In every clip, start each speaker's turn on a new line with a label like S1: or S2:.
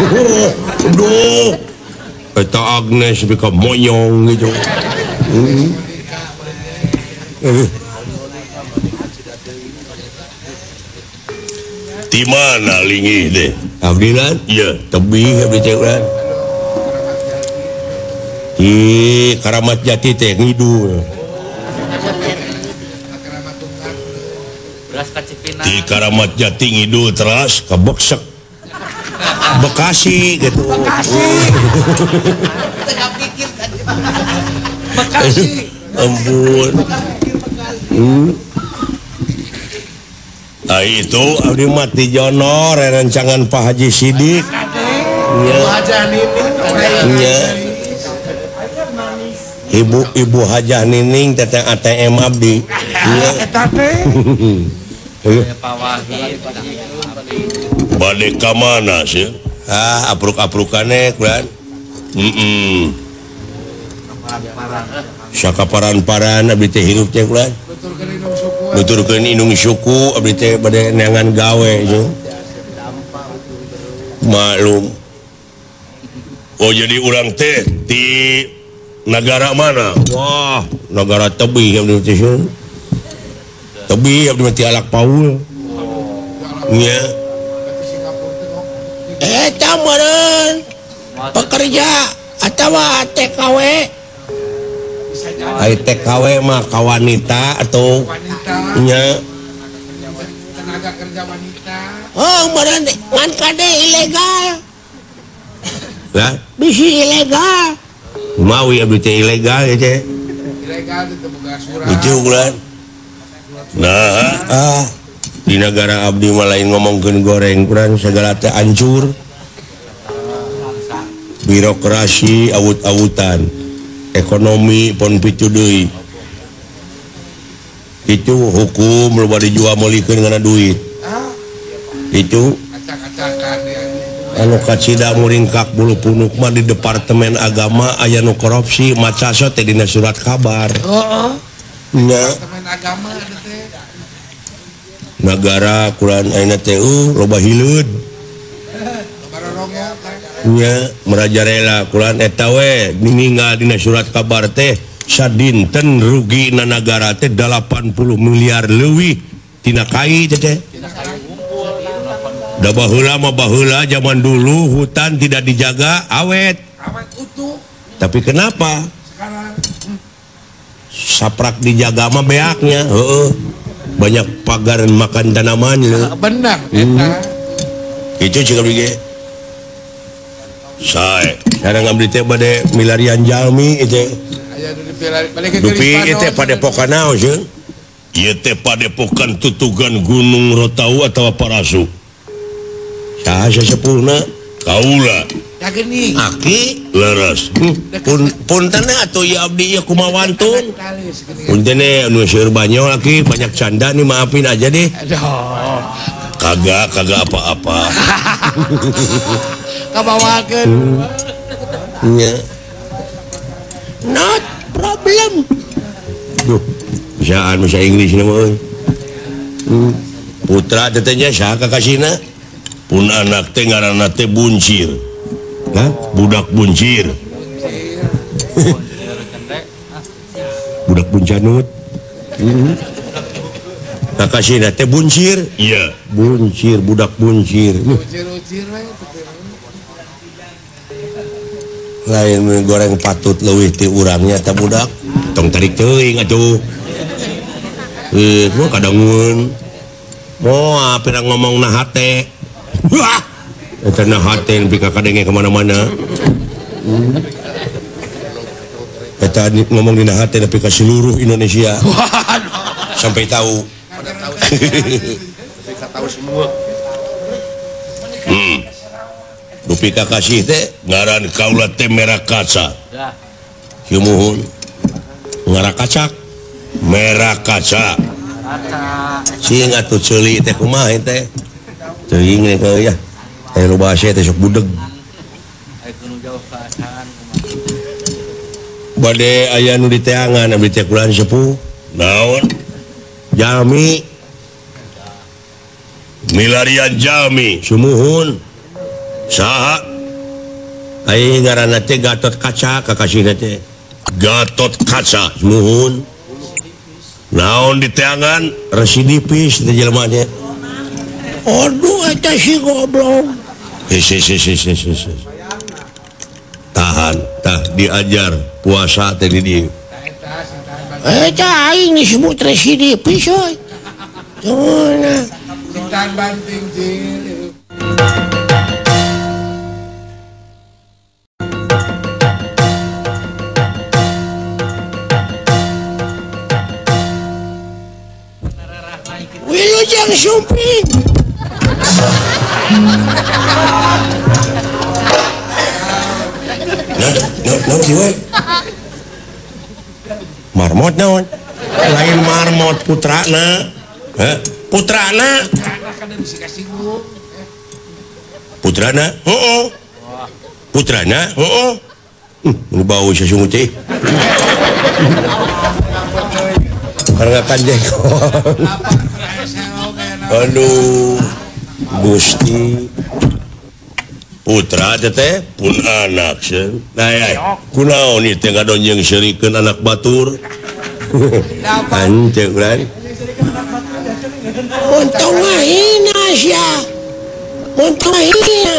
S1: Aduh. Eta Agnes bika monyong gitu.
S2: Di mana lingih deh?
S1: Abdilan?
S2: Iya,
S1: tebih abdi teh urang. Di Karamat Jati teh ngidul.
S2: Di Karamat Jati ngidul teras
S1: ke Beksek. Bekasi gitu.
S3: Bekasi. Bekasi.
S1: Ampun.
S2: Nah itu
S1: abdi mah ti Jono rerencangan Pak Haji Sidik. Iya. Ibu Hajah Nining teteh ATM abdi. Iya.
S2: Bade ka mana sih?
S1: Ah, apruk-aprukane kulan.
S2: Heeh.
S1: Sakaparan-paran abdi teh hirup teh kulan. Nuturkeun indung suku abdi teh bade neangan gawe jeung. Maklum.
S2: Oh jadi urang teh di negara mana?
S1: Wah, negara tebih abdi teh. Tebih abdi mah ti Alak Paul. Nya. Eta meureun pekerja atawa TKW. Ai TKW mah ka wanita atau nya
S3: tenaga kerja wanita.
S1: Oh, meureun ngan kade ilegal. Lah, bisi ilegal. Mawi abdi teh ilegal ya teh.
S3: Ilegal teu boga surat.
S1: Itu ulan.
S2: Nah,
S1: di negara abdi mah lain ngomongkeun goreng kurang segala teh hancur. Birokrasi awut-awutan. Ekonomi pon pitu deui. Itu hukum loba dijual meulikeun ngana duit. Itu anu kacida muringkak bulu punuk mah di Departemen Agama aya nu korupsi maca teh dina surat kabar.
S3: Heeh.
S1: Nya.
S3: Departemen Agama teh.
S1: Negara kurang ayeuna teh loba hileud. Nya merajalela kurang eta we ninggal dina surat kabar teh sadinten rugi na nagara teh 80 miliar leuwih tina kai teh. Da baheula mah baheula zaman dulu hutan tidak dijaga awet.
S3: Awet utuh.
S1: Tapi kenapa?
S3: Sekarang
S1: saprak dijaga mah beaknya, heeh. Banyak pagar makan tanaman lho.
S3: Benar eta.
S1: Itu juga ge.
S2: Sae.
S1: Sekarang abdi teh bade milarian jalmi itu.
S3: Aya nu dipilari
S1: Dupi ieu teh padepokan naon sieun?
S2: Ieu teh padepokan tutugan Gunung Rotau atawa Parasu.
S1: Saha sasepuhna?
S2: Kaula.
S3: Da geuning.
S1: Aki
S2: leres.
S1: Punten atuh ieu abdi ieu kumaha wantun. Punten anu seueur banyol aki banyak canda nih maafin aja deh.
S3: Aduh.
S2: Kagak kagak apa-apa.
S3: Kabawakeun.
S1: Nya. Not problem. Duh, bisaan bahasa Inggris na mah euy. Putra teteh nya saha kakasina?
S2: Pun anak teh ngaranna teh Buncir.
S1: Hah?
S2: Budak Buncir.
S1: Budak Buncanut. Kakasina teh Buncir?
S2: Iya.
S1: Buncir, budak Buncir.
S3: Buncir-uncir we.
S1: Lain goreng patut leuwih ti urangnya ta budak. Tong tarik teuing atuh. Mah kadangun. Moal pira ngomong na hate. Wah! Eta na hate nepi ka kadenge ka mana-mana. Eta ngomong dina hate nepi ka seluruh Indonesia. Sampai tahu.
S3: Tahu semua.
S1: Dupi kakasih teh
S2: ngaran kaula teh merah kaca.
S1: Sumuhun. Ngarah kacak.
S2: Merah kaca.
S1: Sing atuh ceuli teh kumaha teh? Teuing teh ya. Aya nu bahasa teh sok budeg. Bade aya nu diteangan abdi teh kulan sepuh.
S2: Naon?
S1: Jalmi.
S2: Milarian jalmi.
S1: Sumuhun.
S2: Saha?
S1: Aing ngaranna teh Gatot Kaca kakasihna teh. Gatot Kaca nuhun. Naon diteangan residipis teh jelema teh. Aduh eta si goblok. Tahan, tah diajar puasa teh di dieu. Eta aing disebut residipis euy.
S3: Cintaan banting jil.
S1: Wilujeng sumping. Nah, kieu. Marmot naon? Lain marmot putrana. Heh, putrana. Putrana, heuh. Putrana, heuh. Nu bau sasungut teh. Karena kanjeng. Aduh, Gusti. Putra teh pun anak seuh. Nah, kunaon ieu teh ngadonjeng seurikeun anak batur. Anceuk lan. Untung hina sia. Untung hina.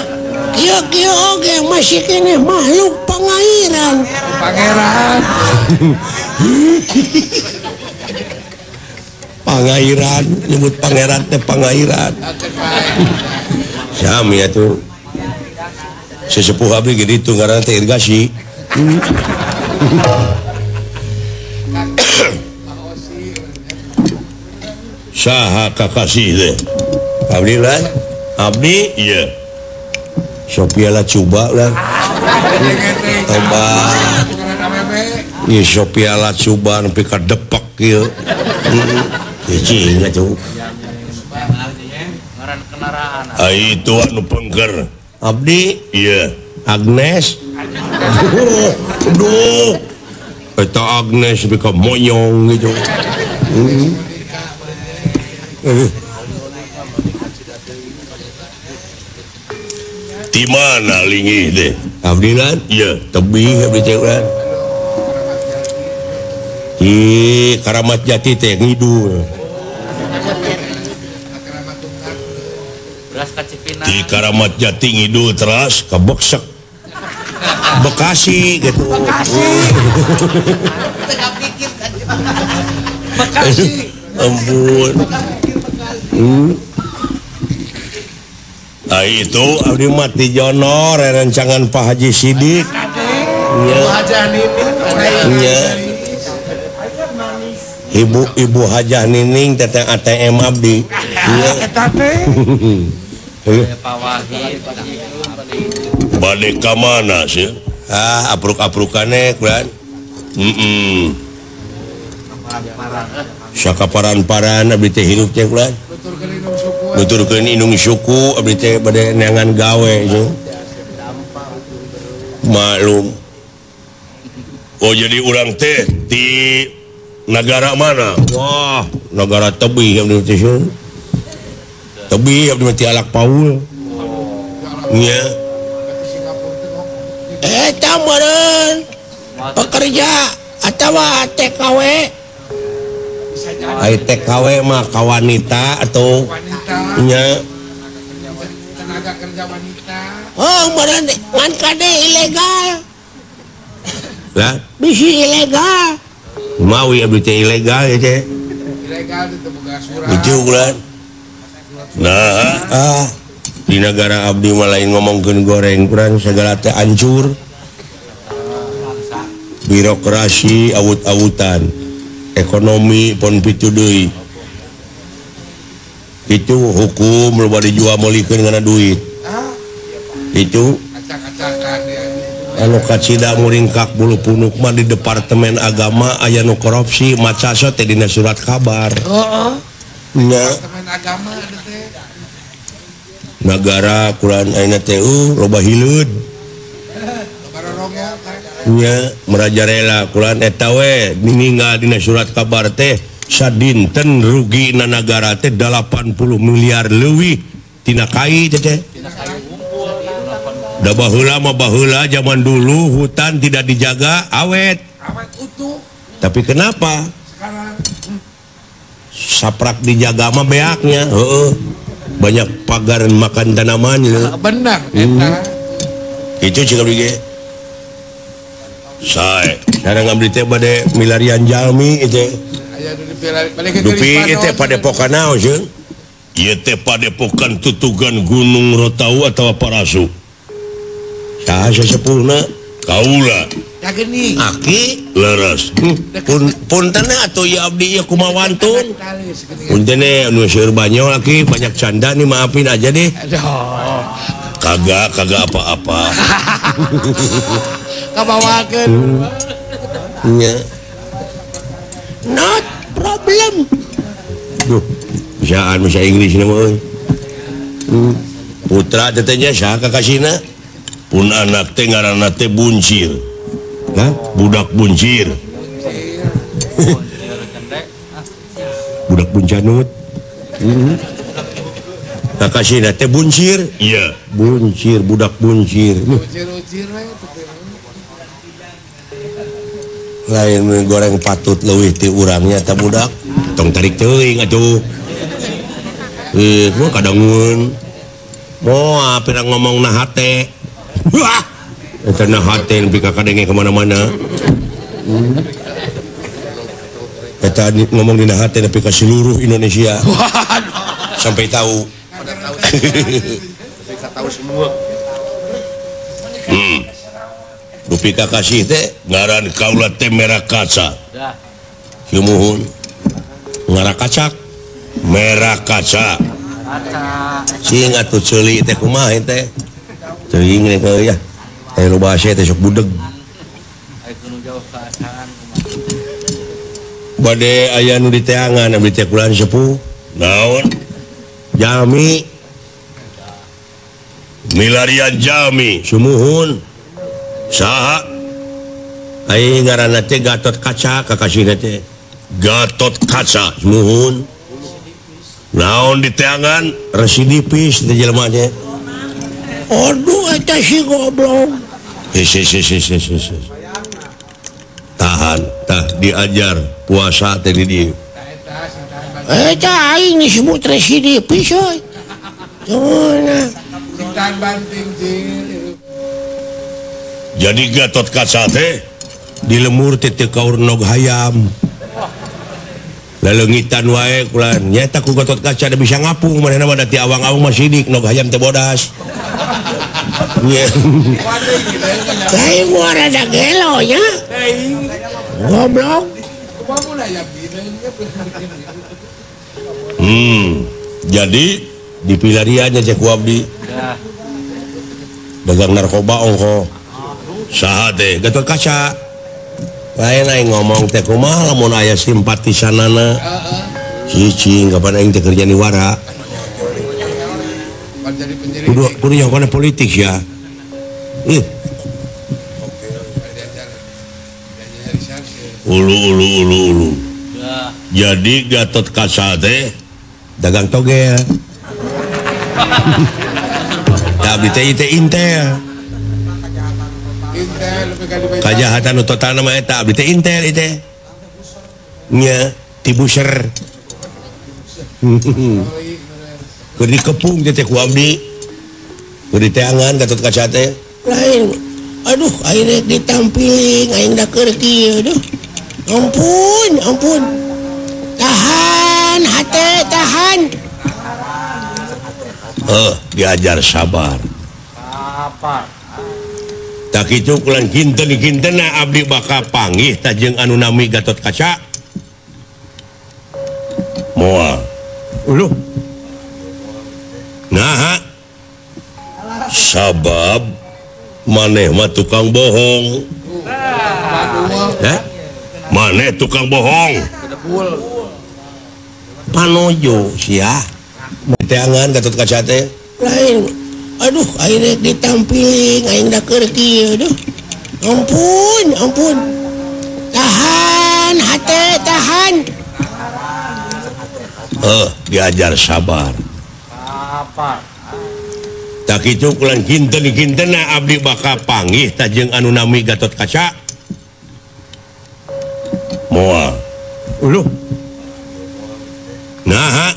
S1: Kieu-kieu oge masih keneh makhluk pangairan.
S3: Pangeran.
S1: Pangairan, nyebut pangeran teh pangairan. Sami atuh. Sesepuh abdi ge ditu ngaranna teh irigasi. Saha kakasih teh? Abdi lah. Abdi ieu. Sophia lah coba lah. Tobat. Ieu Sophia lah coba nepi ka depak ieu. Cicing atuh. Ai itu anu pengker. Abdi ieu. Agnes. Aduh. Eta Agnes nepi ka monyong gitu. Di mana lingih deh? Abdi lan? Iya, tebih abdi teh lan. Di Karamat Jati teh ngidul. Di Karamat Jati ngidul teras ka Beksek. Bekasi gitu.
S3: Bekasi. Bekasi.
S1: Ampun. Nah, itu abdi mah ti Jonor rencangan Pak Haji Sidik. Nya. Ibu-ibu Hajah Nining teteh ATM abdi. Nya. Bade ka mana sih? Ah, apruk-aprukane kulan. Heeh. Sakaparan-paran abdi teh hirup teh kulan. Nuturkeun indung suku abdi teh bade neangan gawe nya. Maklum. Oh jadi urang teh di negara mana? Wah, negara tebih abdi teh. Tebih abdi teh alak paul. Nya. Eta meureun pekerja atawa TKW. Ai TKW mah ka wanita atau nya
S3: tenaga kerja wanita.
S1: Oh, meureun ngan kade ilegal. Lah, bisi ilegal. Mawi abdi teh ilegal ya teh.
S3: Ilegal teu boga surat.
S1: Itu ulan. Nah, di negara abdi mah lain ngomongkeun goreng kurang segala teh hancur. Birokrasi awut-awutan. Ekonomi pon pitu deui. Itu hukum loba dijual meulikeun ngana duit. Itu anu kacida muringkak bulu punuk mah di Departemen Agama aya nu korupsi maca teh dina surat kabar.
S3: Heeh.
S1: Nya.
S3: Departemen Agama teh.
S1: Nagara kuran ayeuna teh loba hileud. Nya merajarela kulan eta we ninggal dina surat kabar teh sadinten rugi na nagara teh 80 miliar leuwih tina kai teh. Da baheula mah baheula zaman dulu hutan tidak dijaga awet.
S3: Awet utuh.
S1: Tapi kenapa?
S3: Sekarang
S1: saprak dijaga mah beaknya. Heeh. Banyak pagar makan tanaman gitu.
S3: Benar eta.
S1: Itu juga bige. Sae, sekarang abdi teh bade milarian jalmi itu.
S3: Aya nu dipilari
S1: Dupi ieu teh padepokan naon jeung?
S2: Ieu teh padepokan tutugan Gunung Rotau atawa Parasu.
S1: Saha sesepuhna?
S2: Kaula.
S3: Da geuning.
S1: Aki
S2: leres.
S1: Punten atuh ieu abdi ieu kumaha wantun. Punten anu seueur banyol aki banyak canda nih maafin aja deh.
S3: Aduh.
S2: Kagak kagak apa-apa.
S3: Kabawakeun.
S1: Nya. Not problem. Duh, bisaan bahasa Inggris na mah euy. Putra teh nya saha kakasina?
S2: Pun anak teh ngaranna teh Buncir.
S1: Hah?
S2: Budak Buncir.
S1: Budak Buncanut. Kakasina teh Buncir?
S2: Iya.
S1: Buncir, budak Buncir.
S3: Buncir-uncir we
S1: lain goreng patut leuwih ti urangnya ta budak. Tong tarik teuing atuh. Mah kadangun. Moal pira ngomong na hate. Wah. Eta na hate nepi ka kadenge ka mana-mana. Eta ngomong dina hate nepi ka seluruh Indonesia. Sampai tahu.
S3: Pada tahu. Sampai tahu semua.
S1: Dupi kakasih teh
S2: ngaran kaula teh merah kaca.
S1: Sumuhun. Ngarah kacak.
S2: Merah kaca.
S1: Cing atuh ceuli teh kumaha teh? Teuing teh ya. Teh loba basa teh sok budeg. Bade aya nu diteangan abdi teh kulan sepuh.
S2: Naon?
S1: Jami.
S2: Milarian jami.
S1: Sumuhun.
S2: Saha?
S1: Ai ngaranna teh Gatot Kaca kakasihna teh.
S2: Gatot Kaca.
S1: Sumuhun.
S2: Naon diteangan?
S1: Residipis teh jelema teh. Aduh eta si goblok.
S2: Tahan, tah diajar puasa teh di dieu.
S1: Eta aing disebut residipis euy.
S3: Cintaan banting jil.
S2: Jadi Gatot Kaca teh
S1: di lemur teh teu kaur nog hayam. Laleungitan wae kulan. Nyaeta ku Gatot Kaca da bisa ngapung manehna mah da ti awang-awang mah sidik nog hayam teh bodas. Saya gua rada gelo nya. Goblok.
S2: Jadi
S1: di pilariannya cek ku abdi. Dagang narkoba ongko.
S2: Saha teh
S1: Gatot Kaca. Lain aing ngomong teh kumaha lamun aya simpatisanana. Cicing kapan aing teh kerja ni wara. Kudu nyaho politik ya.
S2: Ulu ulu ulu ulu. Jadi Gatot Kaca teh
S1: dagang togel. Abdi teh teh intel. Kajahatan nu totalna mah eta abdi teh intel ieu teh. Nya tibuser. Keur dikepung teh ku abdi. Keur diteangan Gatot Kaca teh. Lain. Aduh aing rek ditampiling aing da keur kieu aduh. Ampun, ampun. Tahan hate, tahan.
S2: Diajar sabar.
S4: Sabar.
S2: Tak kitu kulan kinten-kintena abdi bakal panggih ta jeung anu nami Gatot Kaca. Moal.
S1: Uluh.
S2: Naha. Sabab maneh mah tukang bohong.
S1: Hah?
S2: Maneh tukang bohong.
S1: Panojo sia. Teangan Gatot Kaca teh. Lain. Aduh aing rek ditampiling aing da keur kieu aduh. Ampun, ampun. Tahan hate, tahan.
S2: Diajar sabar.
S4: Sabar.
S2: Tak kitu kulan kinten-kintena abdi bakal panggih ta jeung anu nami Gatot Kaca. Moal. Uluh. Naha.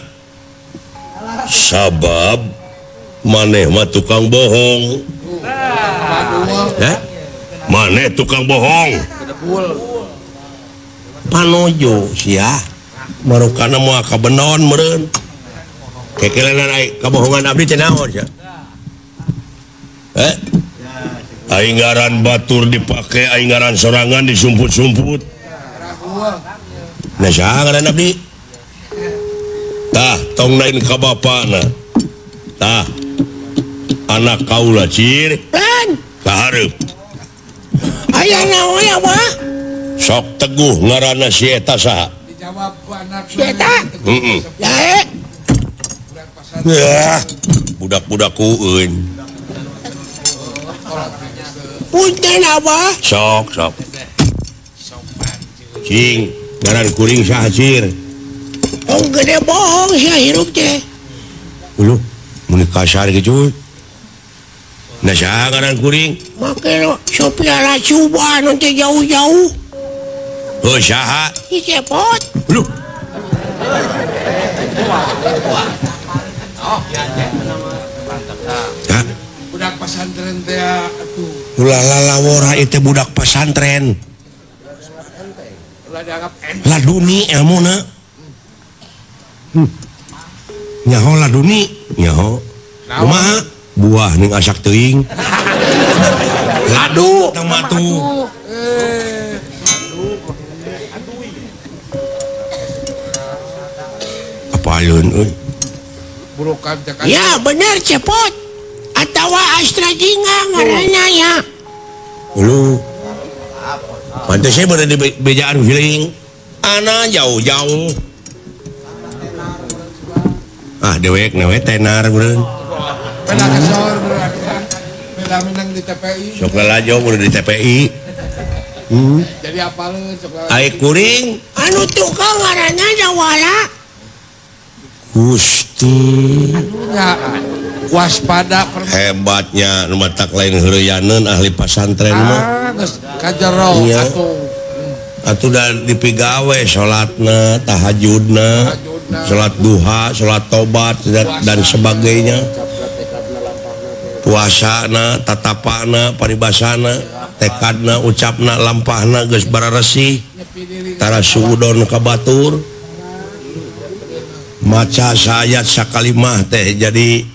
S2: Sabab maneh mah tukang bohong. Hah? Maneh tukang bohong. Panojo sia. Marukana moal kabenon meureun. Kekelenan ai kabohongan abdi teh naon sia? Aing ngaran batur dipake, aing ngaran sorangan disumput-sumput. Nah saha ngaran abdi? Tah tong lain ka bapana. Tah anak kaula cir.
S1: Lan
S2: ka hareup.
S1: Aya naon ya, Bah?
S2: Sok teguh ngaranna si eta saha?
S3: Dijawab ku anak
S1: si eta.
S2: Heeh.
S1: Dae.
S2: Budak-budak kueun.
S1: Punten Abah.
S2: Sok sok. Cing, ngaran kuring saha cir?
S1: Tong gede bohong sia hirup teh.
S2: Uluh, mun kasar kitu. Nah saha ngaran kuring?
S1: Make Sophia Latjuba nu teh jauh-jauh.
S2: Heuh saha?
S1: Si Cepot.
S2: Uluh. Hah?
S3: Budak pesantren teh atuh.
S2: Ulah lalawora itu budak pesantren. Laduni ilmuna. Nyaho laduni, nyaho. Kumaha? Buah ning asak teuing. Ladu tah mah tuh. Apaleun euy.
S1: Ya bener Cepot. Atawa Astra Jingga ngaranna ya.
S2: Ulu. Pantes saya berada di bejaan feeling. Ana jauh-jauh. Ah dewek na we tenar beureun.
S3: Beda kesor beda menang di TPI.
S2: Sok lalajo beureun di TPI.
S3: Jadi apaleun sok lalajo.
S2: Ai kuring
S1: anu tukang ngaranna Jawara.
S2: Gusti.
S3: Aduh waspada
S2: hebatnya nu matak lain heureyaneun ahli pasantren mah.
S3: Geus kajero atuh.
S2: Atuh da dipigawe salatna, tahajudna, salat duha, salat tobat dan sebagainya. Puasana, tatapana, paribasana, tekadna, ucapna, lampahna geus bararesih. Tara suudon ka batur. Maca saayat sakalimah teh jadi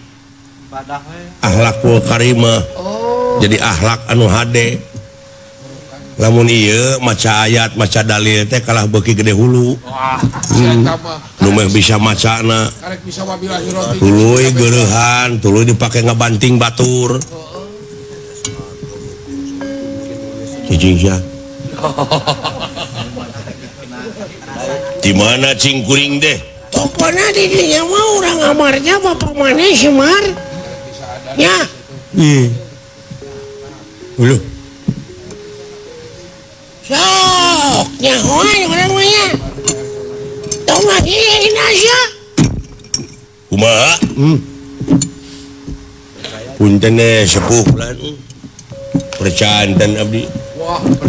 S2: akhlakul karimah. Jadi akhlak anu hade. Lamun ieu maca ayat, maca dalil teh kalah beuki gede hulu. Nu meh bisa macana. Tuluy geureuhan, tuluy dipake ngabanting batur. Cicing sia. Di mana cing kuring deh?
S1: Pokoknya di dinya mah urang amarnya bapak maneh Semar. Ya.
S2: Ih. Uluh.
S1: Sok nyahoan urang mah nya. Tong ngahina sia.
S2: Kumaha? Punten sepuh bulan. Percanten abdi.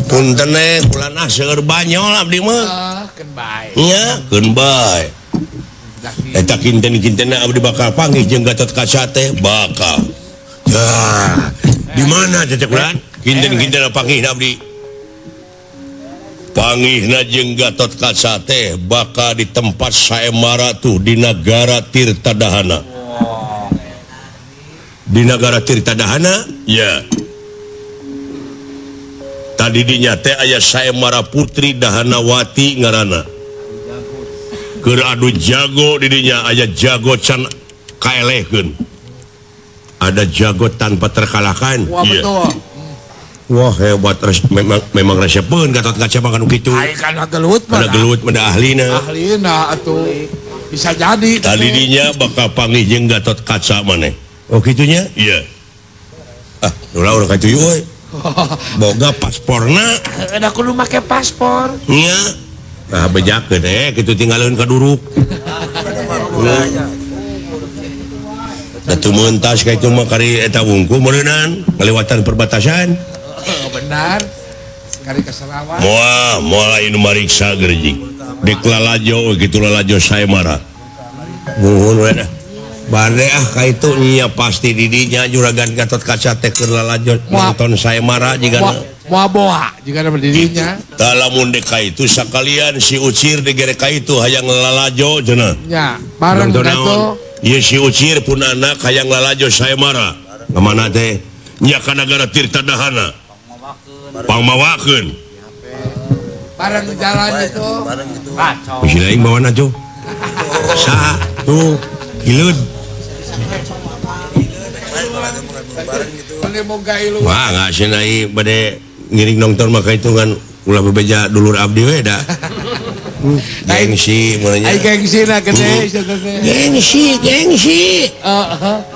S2: Punten bulan ah seueur banyol abdi mah.
S3: Keun bae.
S2: Nya, keun bae. Eta kinten-kintenna abdi bakal panggih jeung Gatot Kaca teh bakal. Tah, di mana cecek bulan? Kinten-kintenna panggih abdi. Panggihna jeung Gatot Kaca teh bakal di tempat saemara tuh di nagara Tirta Dahana. Di nagara Tirta Dahana? Ya. Tadi dinya teh aya saemara Putri Dahanawati ngaranna. Keur adu jago di dinya aya jago can kaelehkeun. Ada jago tanpa terkalahkan.
S3: Wah,
S2: iya.
S3: Betul.
S2: Wah, hebat memang resepeun Gatot Kaca mah kanu kitu.
S3: Ai kana gelut mah.
S2: Kana gelut mah ahlina.
S3: Ahlina atuh. Bisa jadi.
S2: Tadi dinya bakal panggih jeung Gatot Kaca maneh. Oh kitunya? Iya. Ah, ulah urang ka dieu euy. Boga pasporna.
S3: Da kudu make paspor.
S2: Nya. Nah, bejakeun kitu tinggaleun ka duruk.
S1: Datu mentas ka itu mah kari eta wungku meureunan ngalewatan perbatasan.
S3: Benar. Kari ka Sarawak.
S1: Moal moal aya nu mariksa gerjing. Dek lalajo kitu lalajo saemara. Nuhun we dah. Bade ah ka itu nya pasti di dinya juragan Gatot Kaca teh keur lalajo nonton saemara jigana.
S3: Moal boa jigana di dinya.
S1: Tah lamun dek ka itu sakalian si Ucir digere ka itu hayang lalajo cenah.
S3: Nya, bareng ka itu.
S1: Ieu si Ucir pun anak hayang lalajo saemara. Ka mana teh? Nya ka nagara Tirta Dahana. Pangmawakeun.
S3: Bareng jalan itu.
S1: Kacau. Bisi lain bawana tuh. Saha tuh hileud. Wah, nggak senai bade ngiring nonton maka itu kan ulah bebeja dulur abdi we da. Gengsi mulanya.
S3: Ai gengsi na gede
S2: Gengsi, gengsi.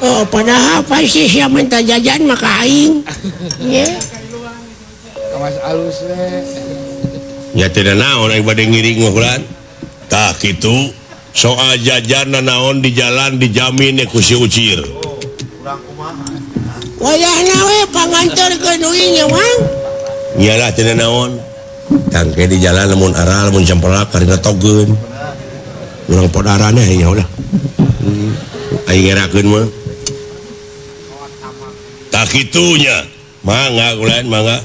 S2: Oh, padahal pasti siapa minta jajan maka aing. Ye.
S3: Kawas alus we.
S1: Ya tidak naon aing bade ngiring ngukuran. Tah kitu soal jajan naon di jalan dijamin ku si Ucir.
S2: Wayahna we panganterkeun uing nya Mang.
S1: Iyalah tidak naon. Tangke di jalan lamun aral lamun cempelak karena togeun. Urang podarana nya udah. Aing ngerakeun mah. Tah kitunya. Mangga ulan mangga.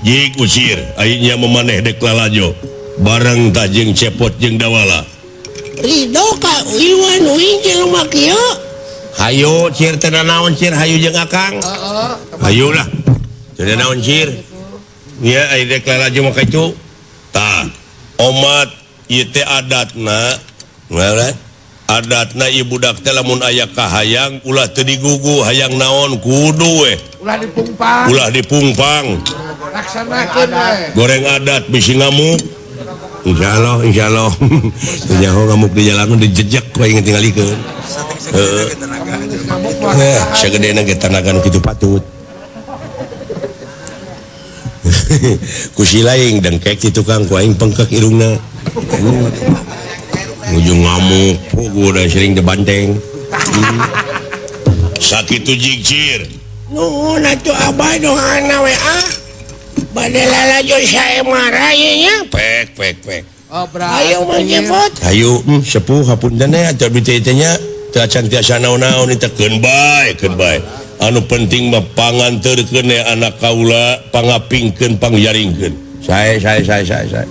S1: Jik Ucir aing nya memaneh dek lalajo. Bareng tah jeung Cepot jeung Dawala.
S2: Ridho ka iluan uing jelema kieu.
S1: Hayu Cir teu naon Cir hayu jeung Akang. Hayu lah. Teu naon Cir. Ya ai dek lalajo mah kitu. Tah, omat ieu teh adatna, ngaran adatna ieu budak teh lamun aya kahayang ulah teu digugu hayang naon kudu we.
S3: Ulah dipungpang.
S1: Ulah dipungpang.
S3: Laksanakeun we.
S1: Goreng adat bisi ngamuk. Insyaallah, insyaallah. Teu nyaho ngamuk di jalan mah dijejek ku aing tingalikeun. Heeh. Sagedena ge tanaga nu kitu patut. Ku si laing dengkek ti tukang ku aing pengkek irungna. Ujung ngamuk, pugu da sering dibanteng. Sakitu jigcir.
S2: Nuhun atuh abah doana we ah. Bade lalajo saemara ye nya.
S1: Pek pek pek.
S3: Oh,
S2: ayo Mang Cepot.
S1: Hayu sepuh hapunten teh atuh abdi teh nya teu acan tiasa naon-naon teh keun bae keun bae. Anu penting mah panganterkeun anak kaula pangapingkeun pangjaringkeun. Sae sae sae sae sae.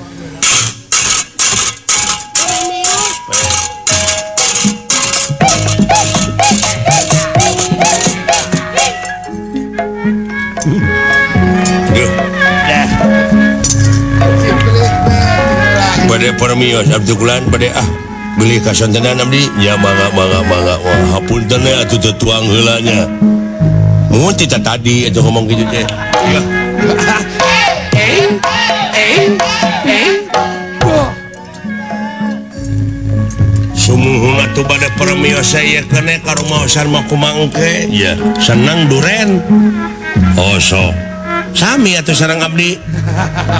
S1: Bade permios abdi kulan bade ah beli kasontenan abdi nya mangga mangga mangga wah hapunten atuh teu tuang heula nya. Mun ti tadi atuh ngomong kitu teh. Ya. Sumuhun atuh bade permios saya kene ka rumaosan mah kumaha engke. Ya, seneng duren. Oh sok. Sami atuh sareng abdi.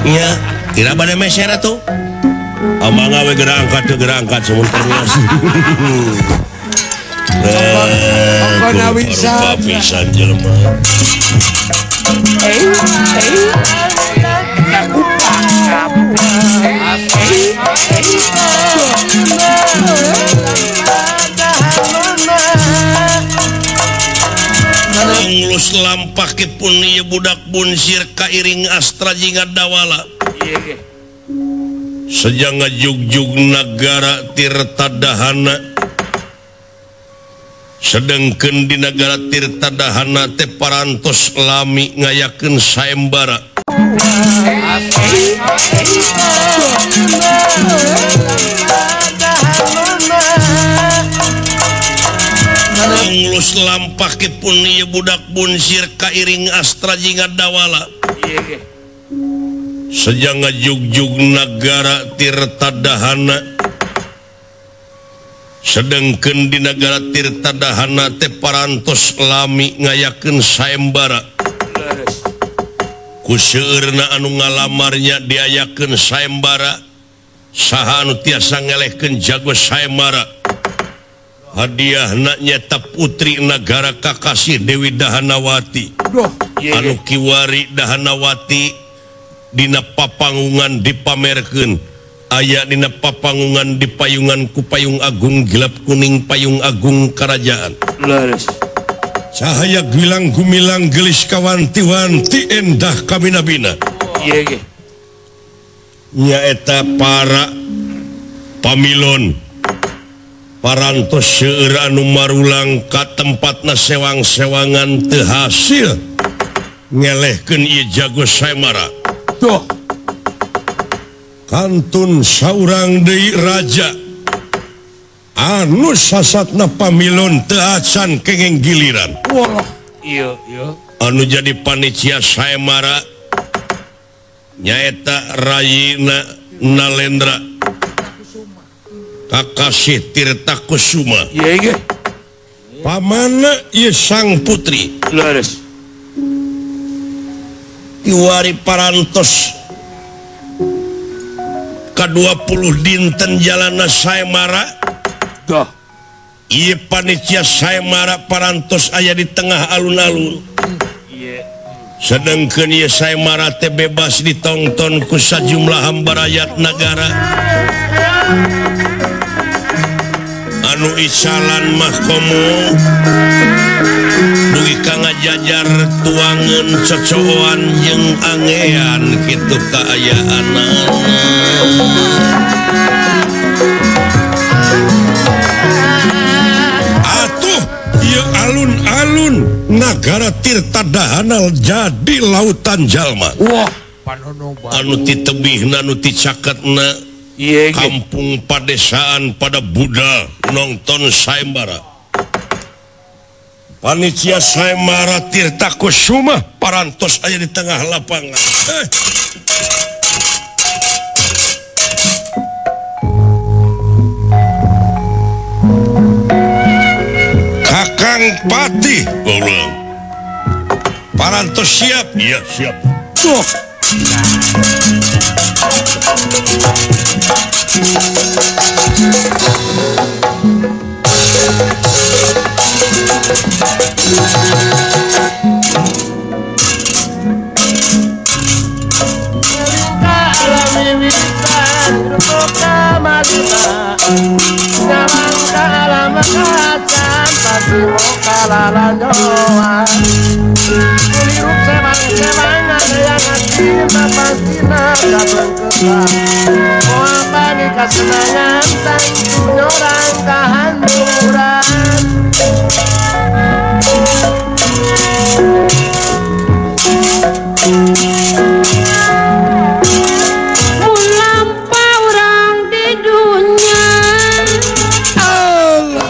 S1: Nya, tidak bade meser atuh. Amangga we geura angkat teu geura angkat sumun permios. Rupa pisan jelema. Nglus lampahipun ieu budak bunsir kairing astra jinga Dawala. Sejak ngajugjug nagara Tirta Dahana. Sedengkeun di nagara Tirta Dahana teh parantos lami ngayakeun sayembara. Nglus lampahipun ieu budak bunsir kairing astra jinga Dawala. Sejak ngajugjug nagara Tirta Dahana. Sedengkeun di nagara Tirta Dahana teh parantos lami ngayakeun sayembara. Ku seueurna anu ngalamarnya diayakeun sayembara. Saha anu tiasa ngelehkeun jago sayembara. Hadiahna nyata putri nagara kakasih Dewi Dahanawati. Anu kiwari Dahanawati dina papangungan dipamerkeun, aya dina papangungan dipayungan ku payung agung gilap kuning payung agung kerajaan.
S4: Leres.
S1: Cahaya gilang gumilang gelis kawanti-wanti endah kabina-bina.
S4: Ieu ge.
S1: Nyaeta para pamilon parantos seueur anu marulang ka tempatna sewang-sewangan teu hasil ngelehkeun ieu jago Saemara.
S3: Tuh.
S1: Kantun saurang deui raja anu sasatna pamilon teu acan kenging giliran.
S3: Wah,
S4: ieu ieu.
S1: Anu jadi panitia Saemara nyaeta Rayina Nalendra Kakasih Tirta Kusuma.
S4: Ieu ge.
S1: Pamana ieu sang putri.
S4: Leres.
S1: Kiwari parantos ka-20 dinten jalana Saemara.
S4: Dah.
S1: Ieu panitia Saemara parantos aya di tengah alun-alun.
S4: Ieu.
S1: Sedengkeun ieu Saemara teh bebas ditongton ku sajumlah hamba rakyat nagara. Anu isalan mah komo dugi ka ngajajar tuangeun cocoan jeung angean kitu kaayaanana. Atuh ieu alun-alun nagara Tirta Dahana jadi lautan jalma.
S3: Wah, panono
S1: anu ti tebihna anu ti caketna. Kampung padesaan pada budal nonton Saembara. Panitia Saembara Tirta Kusuma parantos aya di tengah lapangan. Kakang Patih goblok. Parantos siap? Iya, siap.
S3: Tuh.
S5: Kasenangan tangtu nyorang kahanduran.
S6: Mun lampau urang di dunya
S3: Allah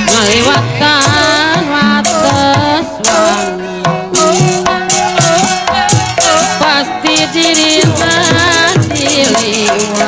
S6: Ngaliwatan wates wangi pasti dirina diliwat.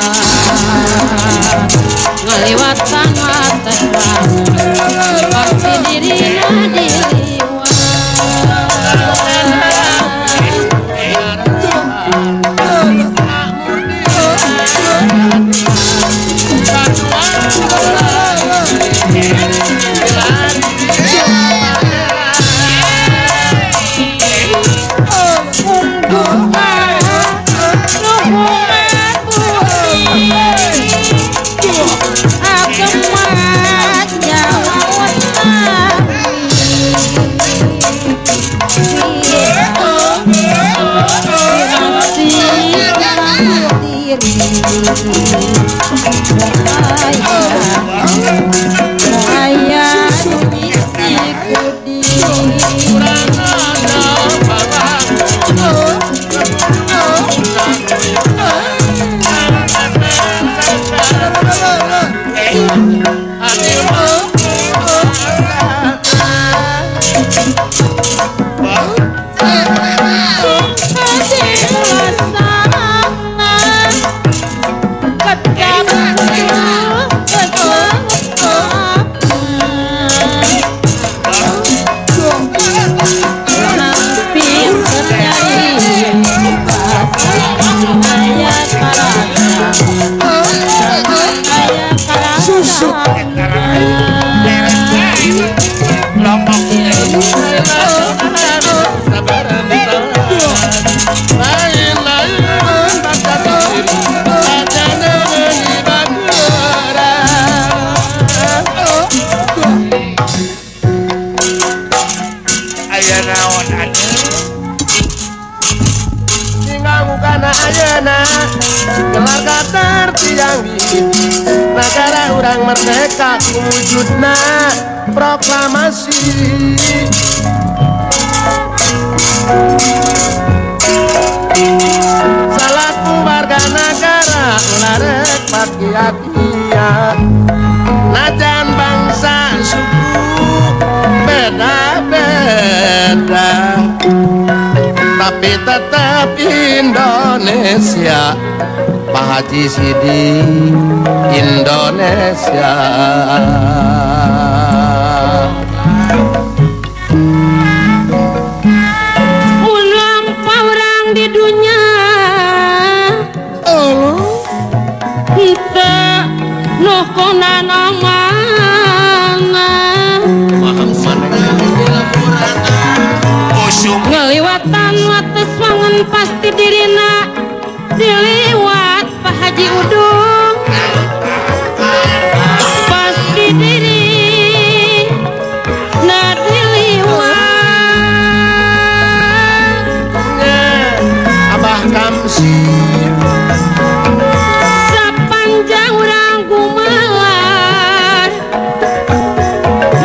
S5: Karena ayeuna gelar katar tiang di nagara urang merdeka wujudna proklamasi. Salaku warga nagara ulah rek pakia-kia, najan bangsa suku beda-beda, tapi tetap Indonesia. Pak Haji Sidi Indonesia.
S6: Mun lampau urang di dunya henteu nuhkona mana ngeliwatan wates wangun pasti dirina diliwat Pak Haji Udung pasti diri na diliwat.
S5: Abah Kamsir
S6: sepanjang urang gumelar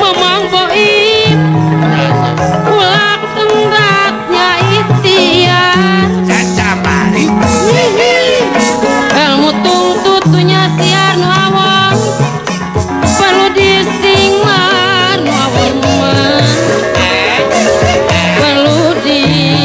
S6: Mamang Boib ulah tenggatnya ikhtiar ilmu tungtutunya siar nu awang perlu disinglar nu awang mah perlu disinglar.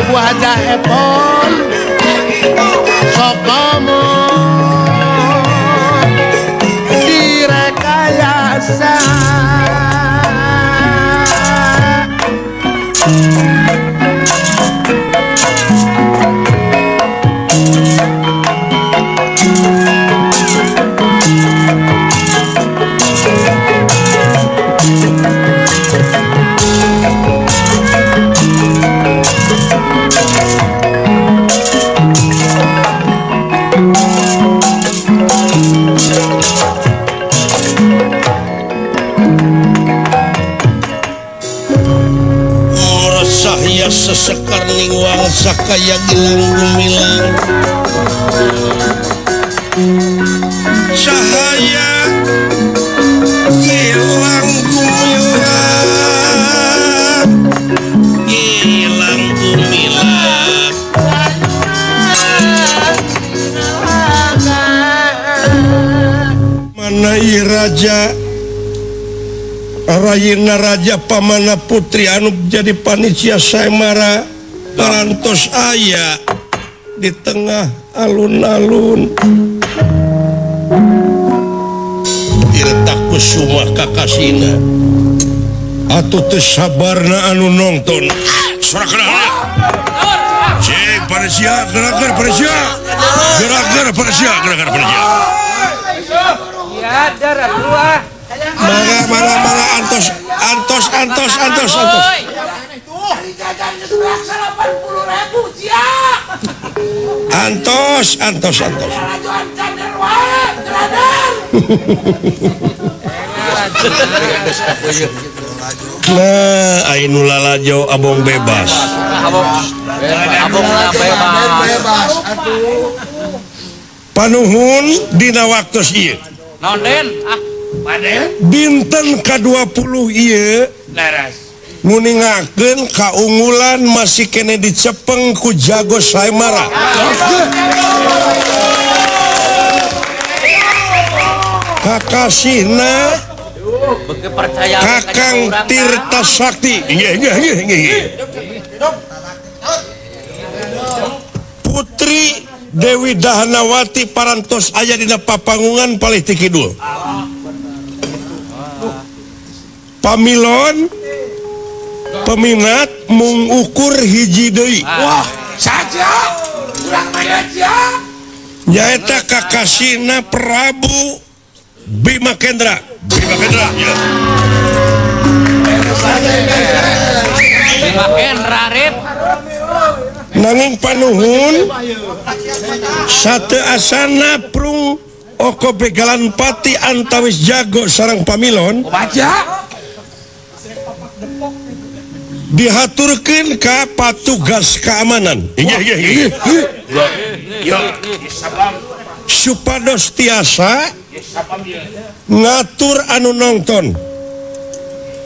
S5: Bu Haja Epon sok ngomong direkayasa.
S1: Sesekar ningwang sakaya gilang gumilang cahaya gilang gumilang gilang gumilang mana raja Rayina Raja Pamana Putri anu jadi panitia Saemara parantos aya di tengah alun-alun Tirta Kusuma kakasina atuh teu sabarna anu nonton sorak cek panitia gerakan panitia gerakan panitia gerakan panitia
S7: ya darah dua.
S1: Mangga, mangga, mangga, antos, antos, antos, antos, antos. Antos, antos, antos. Nah, ainu lalajo abong bebas.
S7: Abong bebas.
S1: Panuhun dina waktu ieu.
S7: Naon Den? Ah.
S1: Dinten ka-20 ieu nguningakeun kaunggulan masih kene dicepeng ku jago Saemara. Kakasihna Kakang Tirta Sakti. Putri Dewi Dahanawati parantos aya dina papangungan palih ti kidul. Pamilon peminat mung ukur hiji deui.
S3: Wah, saja urang mah aja.
S1: Nyaeta kakasihna Prabu Bima Kendra. Bima Kendra, ya.
S7: Bima Kendra rip.
S1: Nanging panuhun sate asana prung oko begalan pati antawis jago sarang pamilon.
S3: Baca.
S1: Dihaturkeun ka patugas keamanan. Supados tiasa ngatur anu nonton.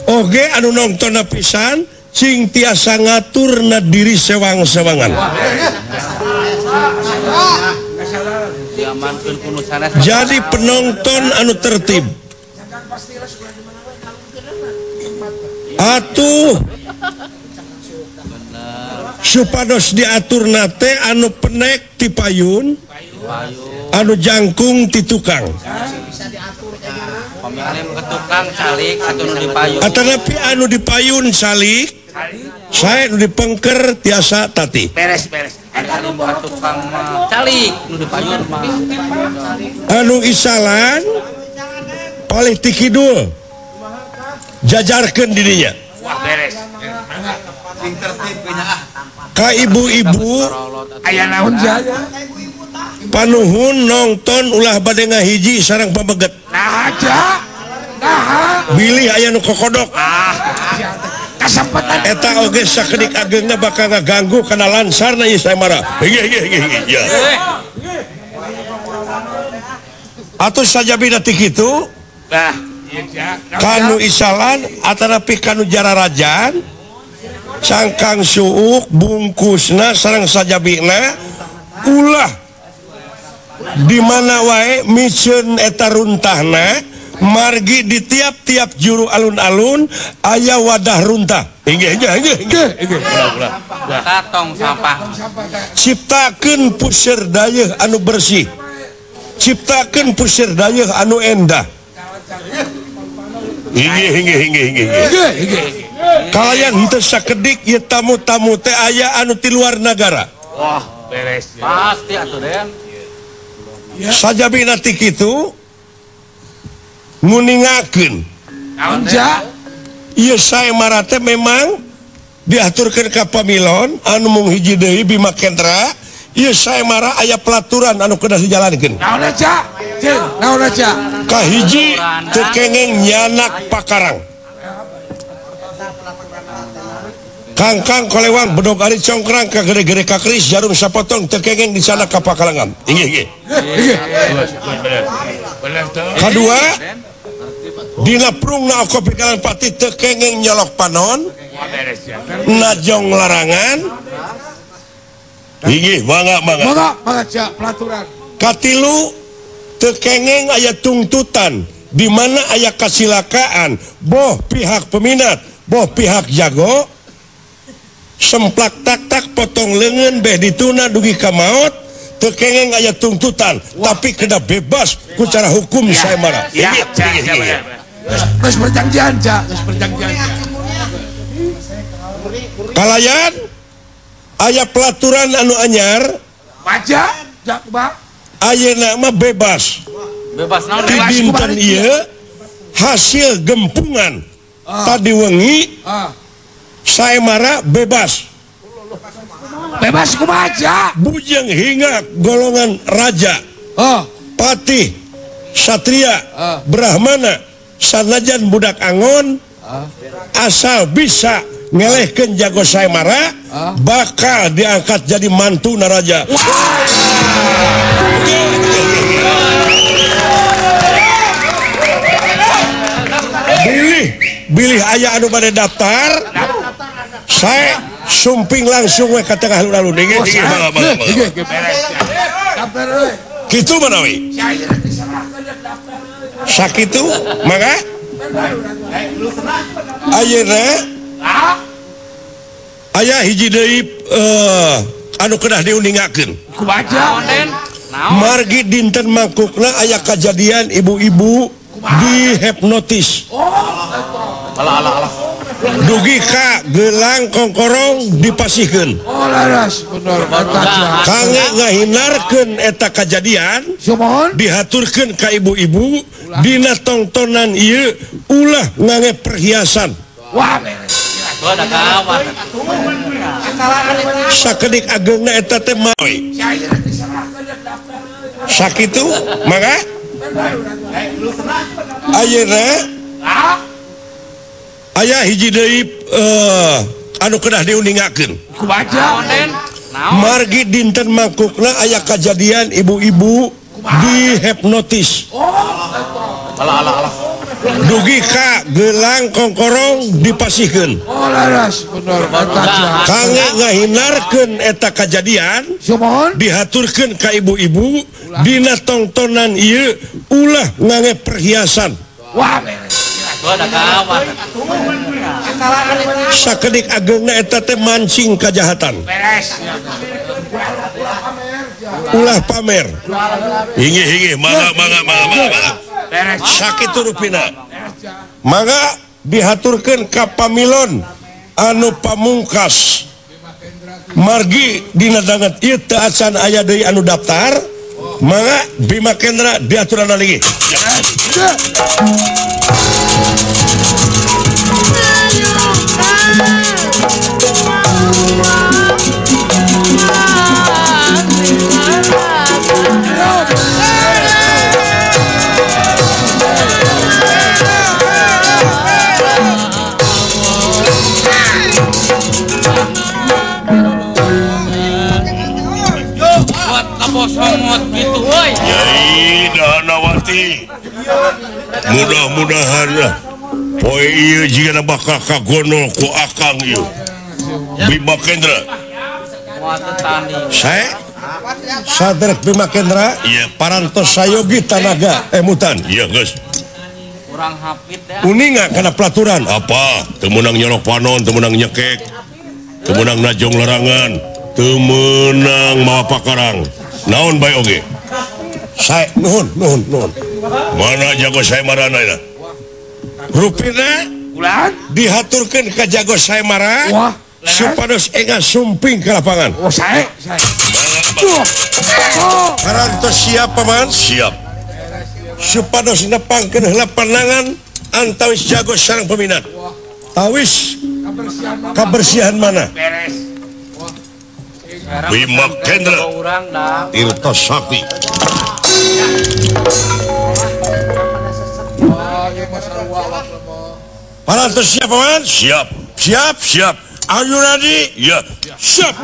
S1: Oge anu nonton pisan cing tiasa ngaturna diri sewang-sewangan. Jadi penonton anu tertib. Atuh supados diatur nate anu penek ti payun, anu jangkung ti tukang. Atanapi anu dipayun salik, saya nu dipengker tiasa tati.
S3: Beres beres.
S1: Anu isalan palih ti kidul jajarkeun dirinya.
S3: Wah beres.
S1: Ka ibu-ibu
S3: aya naon jaya
S1: panuhun nonton ulah bade ngahiji sareng pameget.
S3: Nah aja. Nah
S1: bilih aya nu kokodok.
S3: Ah kasempatan
S1: eta oge sakedik ageungna bakal ngaganggu kana lansarna ieu Saemara. Heuh ya. Atuh sajabina ti kitu
S3: nah
S1: kanu isalan atanapi kanu jararajan cangkang suuk bungkusna sareng sajabina ulah di mana wae miceun eta runtahna Margi di tiap-tiap juru alun-alun aya wadah runtah. Inggih inggih inggih inggih.
S7: Tong sampah.
S1: Ciptakeun puseur dayeuh anu bersih. Ciptakeun puseur dayeuh anu endah. Inggih inggih inggih inggih. Kalayan henteu sakedik ieu tamu-tamu teh aya anu ti luar nagara.
S4: Wah, beres.
S7: Pasti atuh Den.
S1: Sajabina ti kitu nguningakeun.
S3: Naon ja?
S1: Ieu saemara teh memang diaturkeun ka pamilon anu mung hiji deui Bima Kendra, ieu saemara aya pelaturan anu kedah dijalankeun.
S3: Naon ja? Jeung, naon ja?
S1: Kahiji teu kengeng nyanak pakarang. Kangkang kolewang bedog ari congkrang ka gede-gede ka keris jarum sapotong teu kengeng di sana ka pakalangan. Inggih inggih. Kadua dina prungna oko pikalan pati teu kengeng nyolok panon najong larangan. Inggih mangga mangga.
S3: Mangga mangga ja pelaturan.
S1: Katilu teu kengeng aya tungtutan di mana aya kasilakaan boh pihak peminat boh pihak jago semplak tak tak potong lengan beh dituna dugi ka maot teu kengeng aya tungtutan. Wah. Tapi kena bebas ku cara hukum ya, saya marah.
S4: Ya,
S3: geus perjanjian ja, geus perjanjian.
S1: Kalayan aya pelaturan anu anyar
S3: baca jak ba
S1: ayeuna mah bebas.
S7: Bebas naon?
S1: Di dinten ieu hasil gempungan tadi wengi saemara bebas.
S3: Bebas kumaha ja?
S1: Bujeng hingga golongan raja, patih, satria, brahmana, sanajan budak angon, asal bisa ngelehkeun jago saemara, bakal diangkat jadi mantu naraja. Bilih, bilih aya anu bade daftar, saya sumping langsung we ka tengah alun-alun. Inggih inggih mangga mangga. Kitu manawi. Sakitu mangga. Ayeuna aya hiji deui anu kedah diuningakeun.
S3: Kumaha?
S1: Margi dinten mangkukna aya kajadian ibu-ibu dihipnotis.
S7: Alah alah alah.
S1: Dugi ka gelang kongkorong dipasihkeun.
S3: Oh laras bener eta.
S1: Kangge ngahinarkeun eta kajadian dihaturkeun ka ibu-ibu dina tongtonan ieu ulah ngange perhiasan.
S3: Wah.
S1: Sakedik ageungna eta teh mawe. Sakitu mangga. Ayeuna aya hiji deui anu kedah diuningakeun.
S3: Kumaha?
S1: Margi dinten mangkukna aya kajadian ibu-ibu dihipnotis.
S7: Alah alah alah.
S1: Dugi ka gelang kongkorong dipasihkeun.
S3: Oh laras bener eta.
S1: Kangge ngahinarkeun eta kajadian dihaturkeun ka ibu-ibu dina tongtonan ieu ulah ngange perhiasan.
S3: Wah.
S1: Sakedik ageungna eta teh mancing kajahatan. Ulah pamer. Inggih inggih mangga mangga mangga mangga. Sakitu rupina. Mangga dihaturkeun ka pamilon anu pamungkas. Margi dina danget ieu teu acan aya deui anu daftar, mangga Bima Kendra diaturan lagi. Nyai Dahanawati, mudah-mudahan lah poe ieu jigana bakal kagonol ku akang ieu Bima Kendra. Saya Sadrek Bima Kendra, iya parantos sayogi tanaga emutan. Iya geus.
S7: Kurang hapit dah.
S1: Uninga kana pelaturan apa? Teu meunang nyolok panon, teu meunang nyekek. Teu meunang najong larangan, teu meunang mawa pakarang. Naon bae oge? Sae nuhun nuhun nuhun. Mana jago sae marana eta? Rupina
S4: ulah
S1: dihaturkeun ka jago sae mara. Supados enga sumping ke lapangan.
S4: Oh, sae, sae.
S1: Parantos siap paman? Siap. Supados nepangkeun heula panangan antawis jago sareng peminat. Tawis kabersihan mana?
S4: Beres.
S1: Bima Kendra Tirta Sakti. Parantos siap paman? Siap. Siap, siap. Are you ready? Ya. Siap.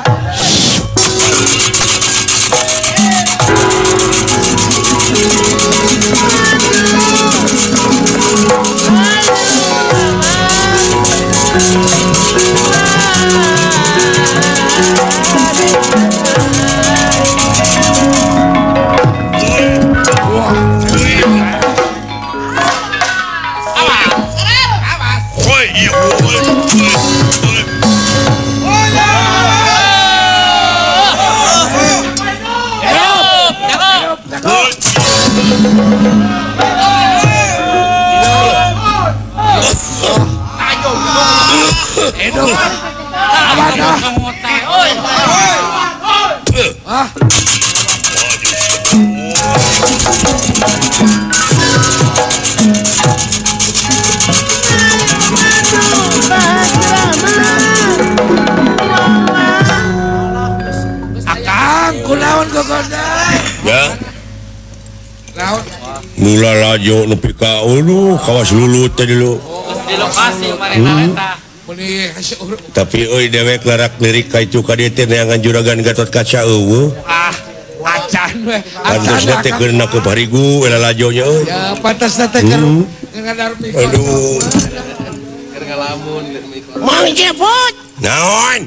S4: Akang kunaon gogoda?
S1: Ya. Mula lajo nepi ka uluh kawas lulut teh dulu.
S7: Di lokasi manehna eta.
S1: Tapi euy dewek larak lirik ka itu ka dieu teh neangan juragan Gatot Kaca eueuh.
S4: Ah, acan we.
S1: Pantasna teh keur nakeup harigu eta lajonya euy.
S3: Ya, pantasna teh keur ngadarmi.
S1: Aduh.
S7: Keur ngalamun.
S1: Mang Cepot. Naon?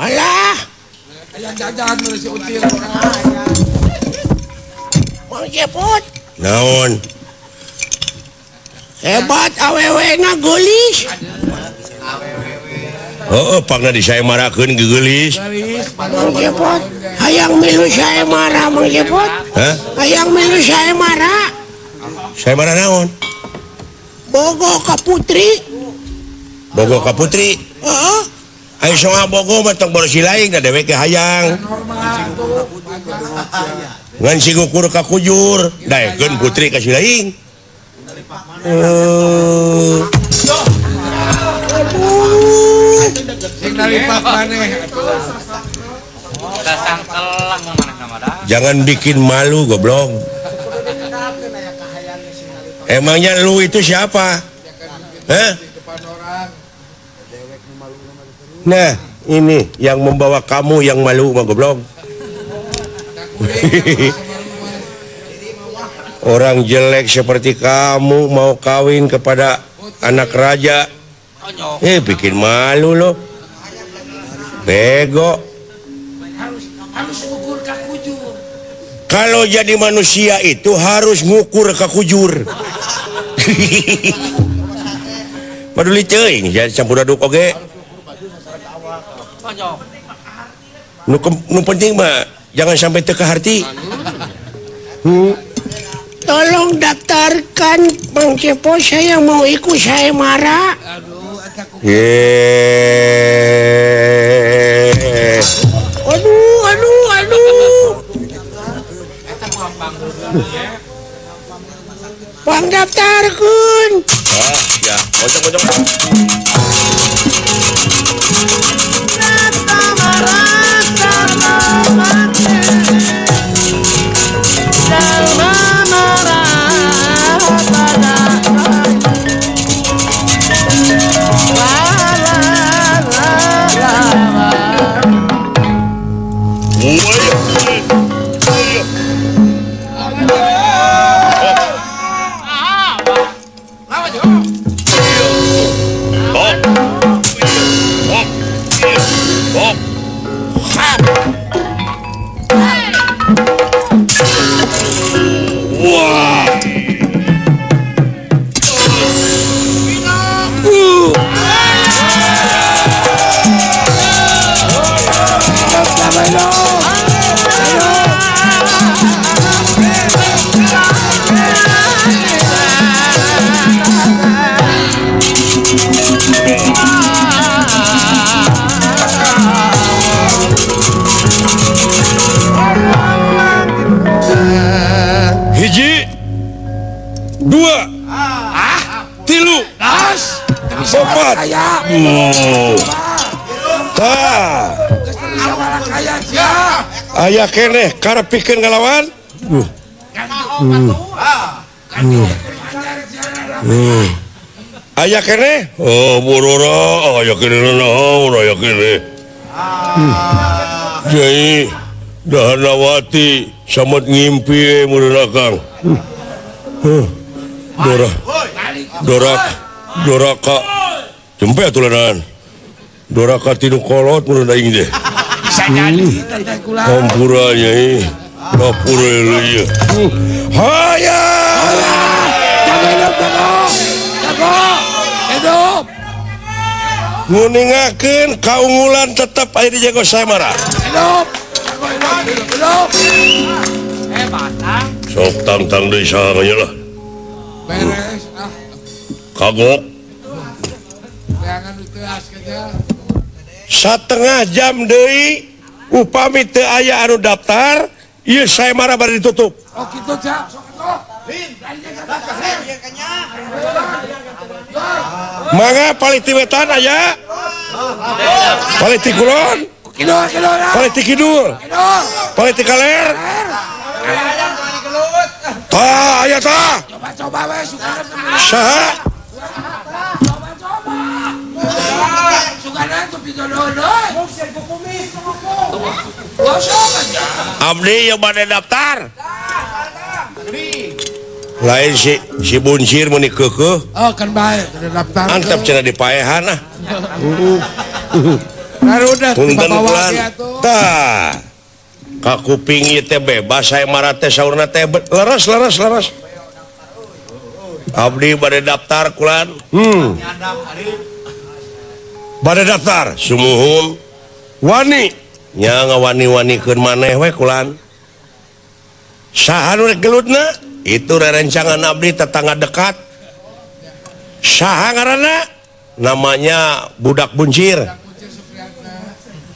S1: Alah.
S3: Aya jajan nu si Util.
S1: Mang Cepot. Naon? Hebat awewe na geulis. Heeh, pangna disaemarakeun geulis.
S5: Mang Cepot, hayang milu saemara Mang Cepot.
S1: Hah?
S5: Hayang milu saemara.
S1: Saemara naon?
S5: Bogo ka putri.
S1: Bogo ka putri?
S5: Heeh.
S1: Ayo soal bogo mah tong boros lain da dewek ge hayang. Ngan si ngukur ka kujur, daekeun putri ka si lain. Jangan bikin malu goblok. Emangnya lu itu siapa? Hah? Nah, ini yang membawa kamu yang malu mah goblok. Orang jelek seperti kamu mau kawin kepada anak raja. Bikin malu loh. Bego.
S3: Harus ngukur ka kujur.
S1: Kalau jadi manusia itu harus ngukur ka kujur. Paduli teuing jadi campur aduk oge. Nu penting mah jangan sampai teu kaharti.
S5: Tolong daftarkan Bang Cepot, saya mau ikut saemara. Aduh, aduh, aduh. Bang daftarkan.
S1: Ah, ya, kocok, kocok. Tah. Aya keneh karep pikeun ngalawan. Aya keneh? Oh, burura, aya keneh naon, aya keneh. Jadi Dahanawati samet ngimpi meureun akang. Dora. Doraka. Jempe atuh leunaan. Doraka tinu kolot meureun aing teh.
S4: Bisa jadi teh kula.
S1: Hampura nyai. Lapure ieu. Haya.
S4: Jago hidup, jago. Jago. Hidup.
S1: Nguningakeun kaunggulan tetep aya di Jago Saemara.
S4: Hidup. Hidup.
S1: Sok tangtang deui saha nya lah.
S3: Beres ah.
S1: Kagok.
S3: Jangan teuas kerja.
S1: Satengah jam deui upami teu aya anu daftar, ieu Saemara bari ditutup.
S3: Oh kitu cak, sok atuh.
S1: Mangga palih ti wetan aya? Palih ti kulon?
S4: Kidul, kidul.
S1: Palih ti kidul. Palih ti kaler. Tah, aya tah.
S4: Coba-coba we sugana.
S1: Saha?
S4: Coba-coba. Sugana tuh pijodoh.
S1: Abdi yang bade daftar. Lain si Buncir meni keukeuh.
S3: Oh, kan bae daftar.
S1: Antep cenah dipaehan ah. Punten bulan. Tah. Ka kuping ieu teh bebas Saemara teh saurna teh leres leres leres. Abdi bade daftar kulan. Bade daftar sumuhun. Wani nya ngawani-wanikeun maneh we kulan. Saha nu rek gelutna? Itu rerencangan abdi tetangga dekat. Saha ngaranna? Namanya Budak Buncir.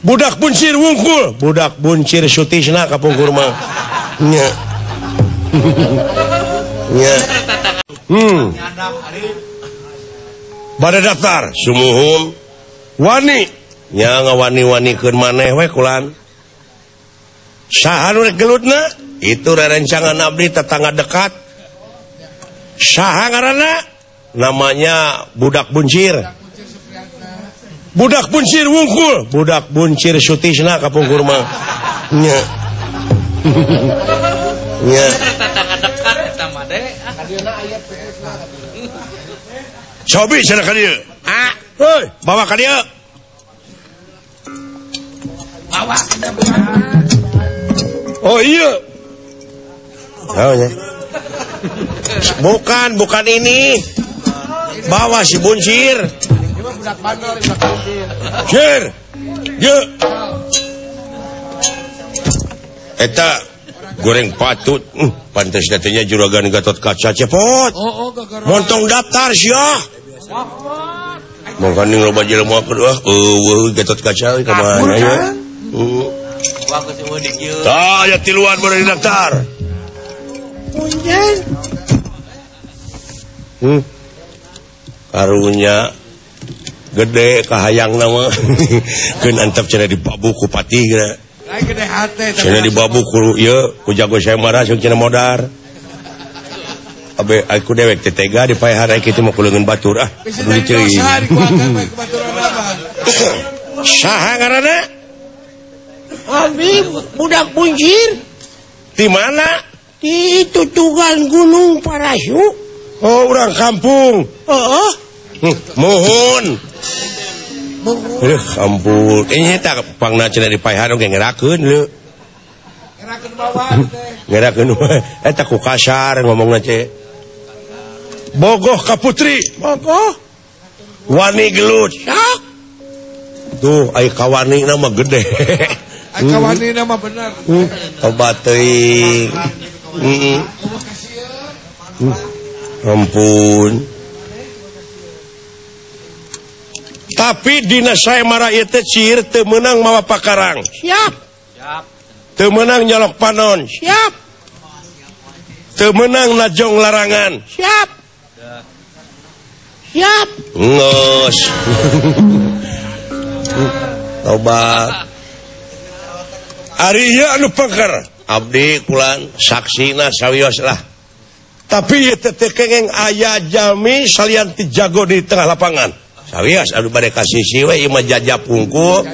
S1: Budak Buncir wungkul, Budak Buncir Sutisna kapungkur mah. Nya. Nya. Bade daftar sumuhun. Wani nya ngawani-wanikeun maneh we kulan. Saha nu rek gelutna? Itu rerencangan abdi tetangga dekat. Saha ngaranna? Namanya Budak Buncir. Budak Buncir wungkul, Budak Buncir Sutisna kapungkur mah. Nya. Nya.
S7: Tetangga dekat eta mah de.
S1: Cobi cenah ka dieu. Ah, heuy, bawa ka dieu.
S4: Bawa ka dieu.
S1: Oh iya. Oh, ya. Bukan, bukan ini. Bawa si Buncir. Cir. Ye. Eta goreng patut. Pantes datanya juragan Gatot Kaca cepot. Montong daftar sia. Mangkaning loba jelema kedua. Eueuh Gatot Kaca ka mana ya? Heeh. Tah aya tiluan baru didaftar. Karunya gede kahayang nama keun antep cenah dibabu ku patih geura.
S3: Lain gede hate
S1: cenah dibabu ku ieu ku jago Saemara sok cenah modar. Abe aku dewek teh tega dipaehan ai kitu mah kuleungeun batur ah. Kudu diceuing. Saha ngaranna?
S5: Abi Budak Buncir.
S1: Di mana?
S5: Di tutugan Gunung Parahu.
S1: Oh, orang kampung.
S5: Heeh.
S1: Mohon. Ampun. Ini tak pangna cenah dipaehan oge ngerakeun leu.
S3: Ngerakeun bawa teh.
S1: Ngerakeun eta ku kasar ngomongna ce. Bogoh ka putri.
S5: Bogoh.
S1: Wani gelut.
S5: Sok.
S1: Tuh ai kawani na mah gede.
S3: Ai kawani na mah bener.
S1: Obat teuing. Ampun. Tapi dina Saemara ieu teh cir teu meunang mawa pakarang.
S5: Siap.
S7: Siap.
S1: Teu meunang nyolok panon.
S5: Siap.
S1: Teu meunang najong larangan.
S5: Siap. Siap.
S1: Ngeus. Tobat. Ari ieu anu pengker. Abdi kulan saksina sawios lah. Tapi ieu teh teu kengeng aya jalmi salian ti jago di tengah lapangan. Sawios anu bade ka sisi we ieu mah jajap hungkul.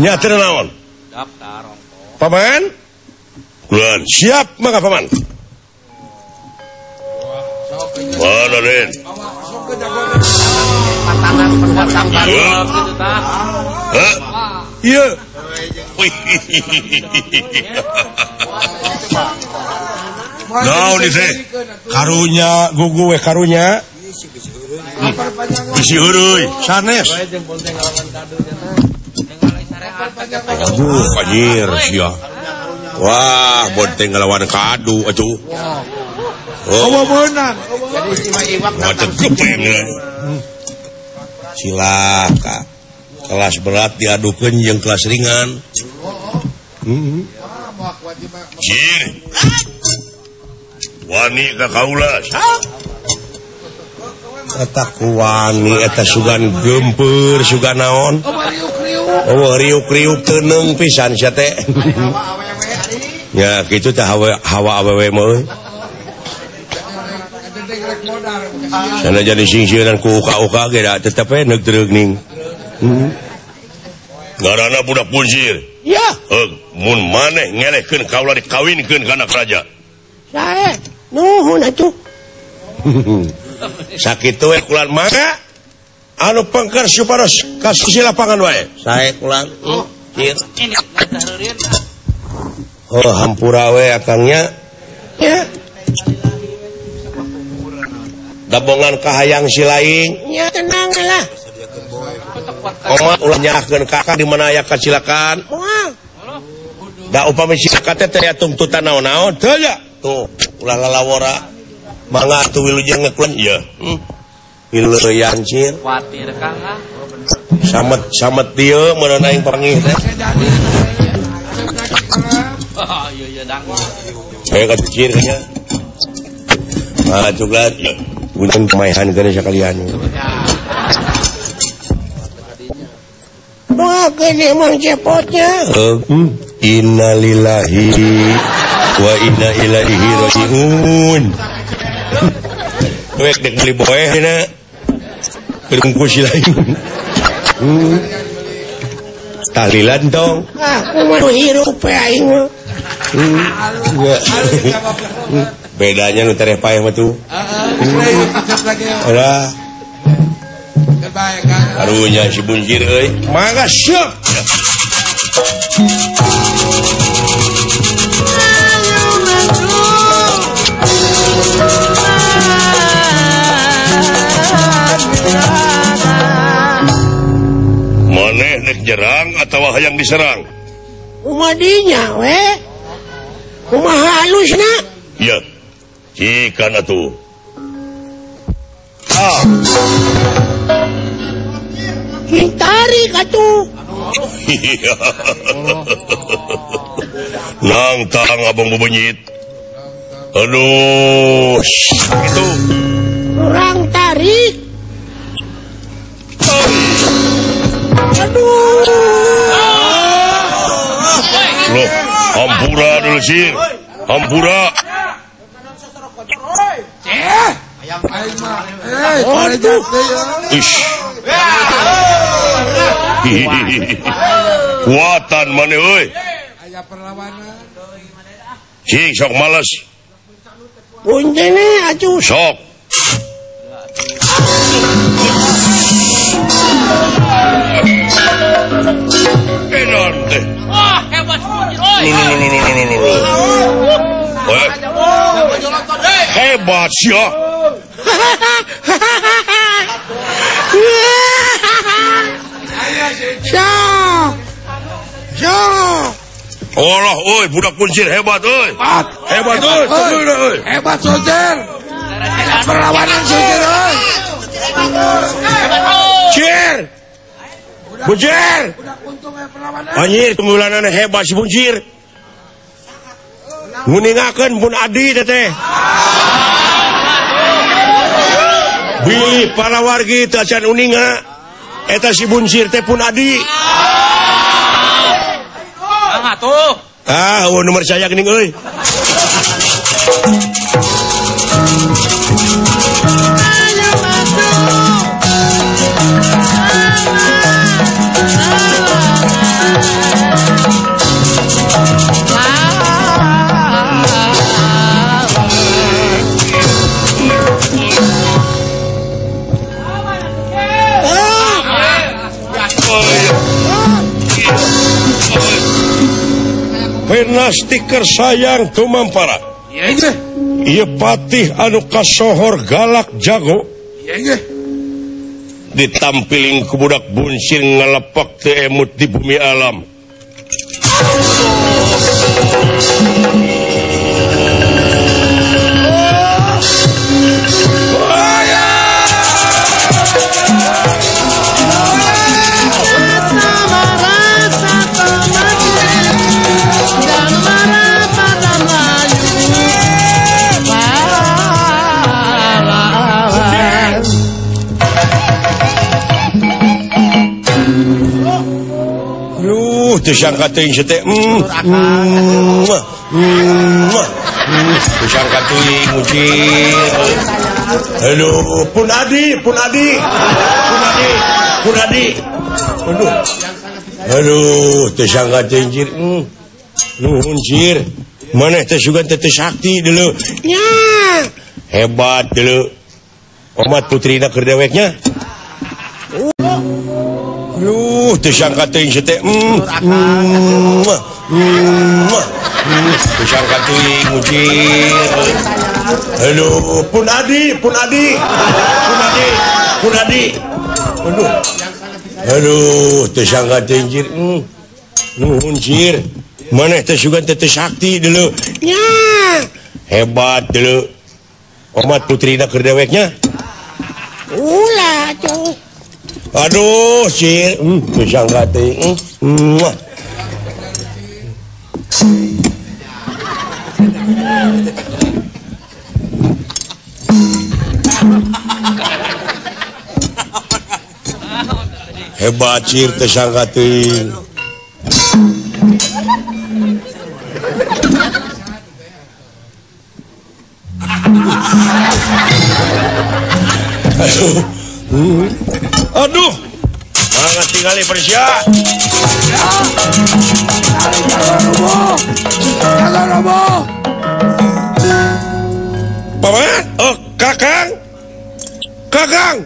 S1: Nya teu naon?
S7: Daftar ongko.
S1: Paman? Kulan siap mangga paman. Mana Den? Hah? Iya. Naon ieu teh? Karunya gugu we karunya. Bisi heureui sanes. Aduh, anjir sia. Wah, bonteng ngelawan kadu atuh.
S3: Oh, meunang.
S1: Jadi silaka. Kelas berat diadukeun jeung kelas ringan. Cir. Wani ka kaula. Eta kuwani eta sugan geumpeur sugan naon? Oh, riuk-riuk teuneung pisan sia teh. Ya, kitu teh hawa awewe mah euy. Sana jadi singsieunan ku uka-uka ge da tetep we neug treugning. Ngaranna budak buncir.
S5: Ya.
S1: Mun maneh ngelehkeun kaula dikawinkeun ka anak raja.
S5: Sae, nuhun atuh.
S1: Sakitu we kulan mangga anu pengker supados ka sisi lapangan wae. Sae kulan. Cir. Oh, hampura we akangnya.
S5: Ya.
S1: Dabongan kahayang si laing.
S5: Ya tenang lah.
S1: Oma ulah nyalahkeun kakak di mana aya kacilakaan.
S5: Moal.
S1: Da upami cilaka teh teh tungtutan naon-naon teu ya. Tuh, ulah lalawora. Mangga atuh wilujeng ngekulan ieu. Wilujeng cir.
S7: Kuatir Kang ah.
S1: Samet-samet dieu meureun aing panggih teh.
S7: Oh, iya iya dang.
S1: Saya kecil nya. Ah, cuklat. Punten pemaehan kana sakalian.
S5: Doakeun emang cepotnya.
S1: Innalillahi wa inna ilaihi rajiun. Wek dek beli boeh dina. Bungkus lain. Tahlilan dong.
S5: Ah, kumaha hirup we aing mah.
S1: Bedanya nu tereh paeh mah tuh. Heeh. Ulah. Karunya si buncir euy. Mangga siap. Maneh nek nyerang atawa hayang diserang?
S5: Kumadinya we. Kumaha halusna?
S1: Ya. Cikan atuh. Ah.
S5: Tarik atuh.
S1: Nangtang abang bebenyit. Aduh, itu.
S5: Kurang tarik. Aduh.
S1: Loh, hampura dulu sir. Hampura. Ish. Kuatan mana euy.
S3: Aya perlawanan.
S1: Cing sok males.
S5: Punten atuh.
S1: Sok. Edan teh.
S7: Wah, hebat euy.
S1: Hebat sia. Allah, oi, budak kuncir hebat, oi. Hebat, oi, oi.
S3: Hebat soldier. Perlawanan soldier, oi.
S1: Cir. Buncir. Anjir, tunggulanana hebat si buncir. Nguningakeun pun adi teteh. Bilih para wargi teu acan uninga eta si buncir teh pun adi.
S7: Ah tuh.
S1: Ah, eueuh nomor saya geuning euy. Stiker sayang tumampara. Ieu patih anu kasohor galak jago. Ditampiling ku budak buncir ngalepak teu emut di bumi alam. Tersangka teuing teh tersangka teuing mucil. Aduh, pun adi, pun adi. Pun adi, pun adi. Aduh. Aduh, tersangka teuing jir. Nuhun jir. Maneh teh sugan teh sakti dulu. Nya. Hebat dulu. Omat putrina keur deweknya. Aduh, tersangka teuing teh. Tersangka teuing mucil. Aduh, pun adi, pun adi. Pun adi, pun adi. Aduh. Aduh, tersangka teuing jir. Nuhun jir. Maneh teh sugan teh sakti dulu. Nya. Hebat dulu. Omat putrina keur deweknya.
S5: Ulah tuh.
S1: Aduh, sir, tersangka teuing. Hebat sir, tersangka teuing. Aduh. Aduh, banget tinggali Persia. Paman, oh kakang, kakang.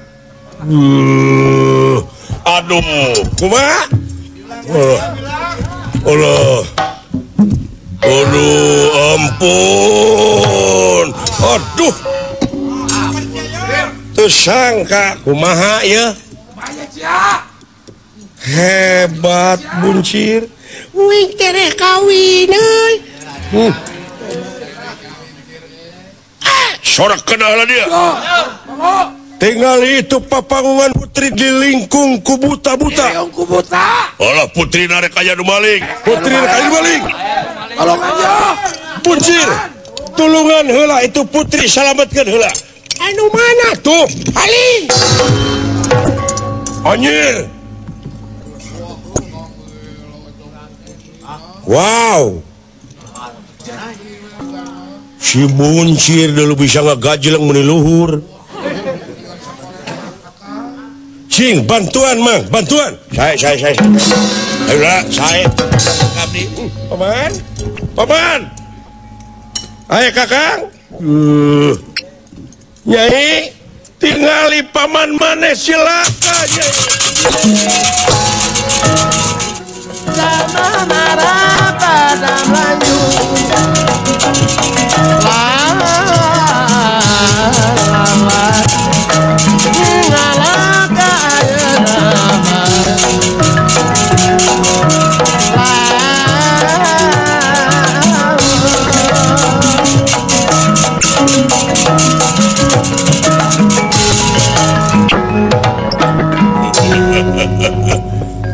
S1: Aduh, kumaha? Allah, aduh, ampun, aduh. Tersangka kumaha ya? Hebat buncir.
S5: Wing tereh kawin euy.
S1: Sorak kenal dia. Tinggal itu papangungan putri di lingkung ku buta-buta. Alah putri narek aya nu maling. Putri narek aya nu maling.
S4: Tolong aja.
S1: Buncir, tulungan heula itu putri salametkeun heula.
S5: Anu mana
S1: tuh?
S5: Paling.
S1: Anjir. Wow. Si buncir dulu bisa ngagajeleng meni luhur. Cing, bantuan mang, bantuan. Saya. Ayolah, saya. Abdi. Paman. Paman. Ayo kakang. Nyai, tingali paman maneh silaka nyai.
S4: Sama marah pada Melayu.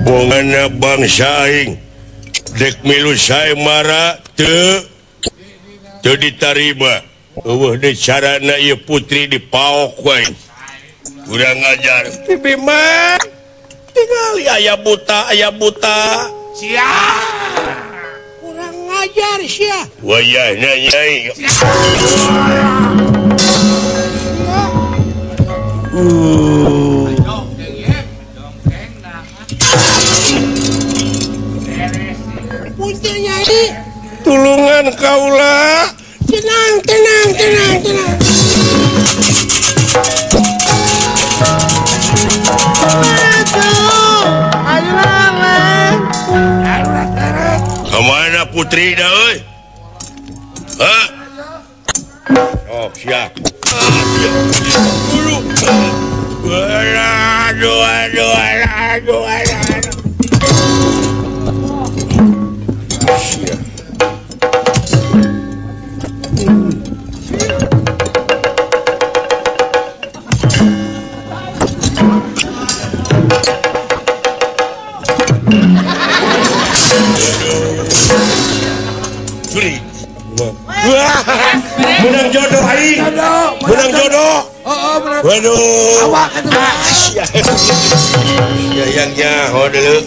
S1: Bongana bangsa aing dek milu sae mara teu teu ditarima. Eueuh deui carana ieu putri dipaok wae. Kurang ngajar. Bibi mah tingali aya buta, aya buta.
S3: Sia.
S5: Kurang ngajar sia.
S1: Wayahna nyai.
S5: Punten nyai.
S1: Tulungan kaula.
S5: Tenang, tenang, tenang, tenang. Aduh, ayo lawan.
S1: Kemana putri dah, oi? Hah? Oh, siap. Aduh, aduh, aduh, aduh. Siap. Menang jodoh aing. Menang jodoh. Waduh.
S3: Awak atuh.
S1: Ya yang nyaho deuleu.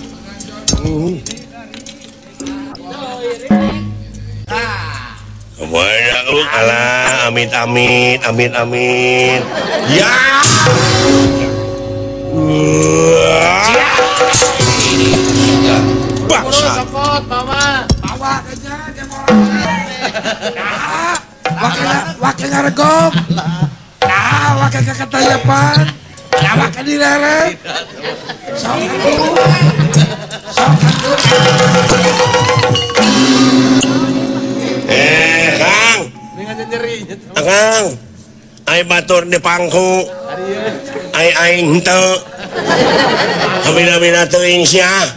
S1: Kemana lu? Alah, amit amit, amit amit. Ya. Bangsa.
S3: Wakil ngaregok. Nah, wakil keketayapan. Nah, wakil direret. Sok atuh. Sok atuh.
S1: Kang. Kang. Ai batur di pangku. Ai aing henteu. Kabina-bina teuing sia.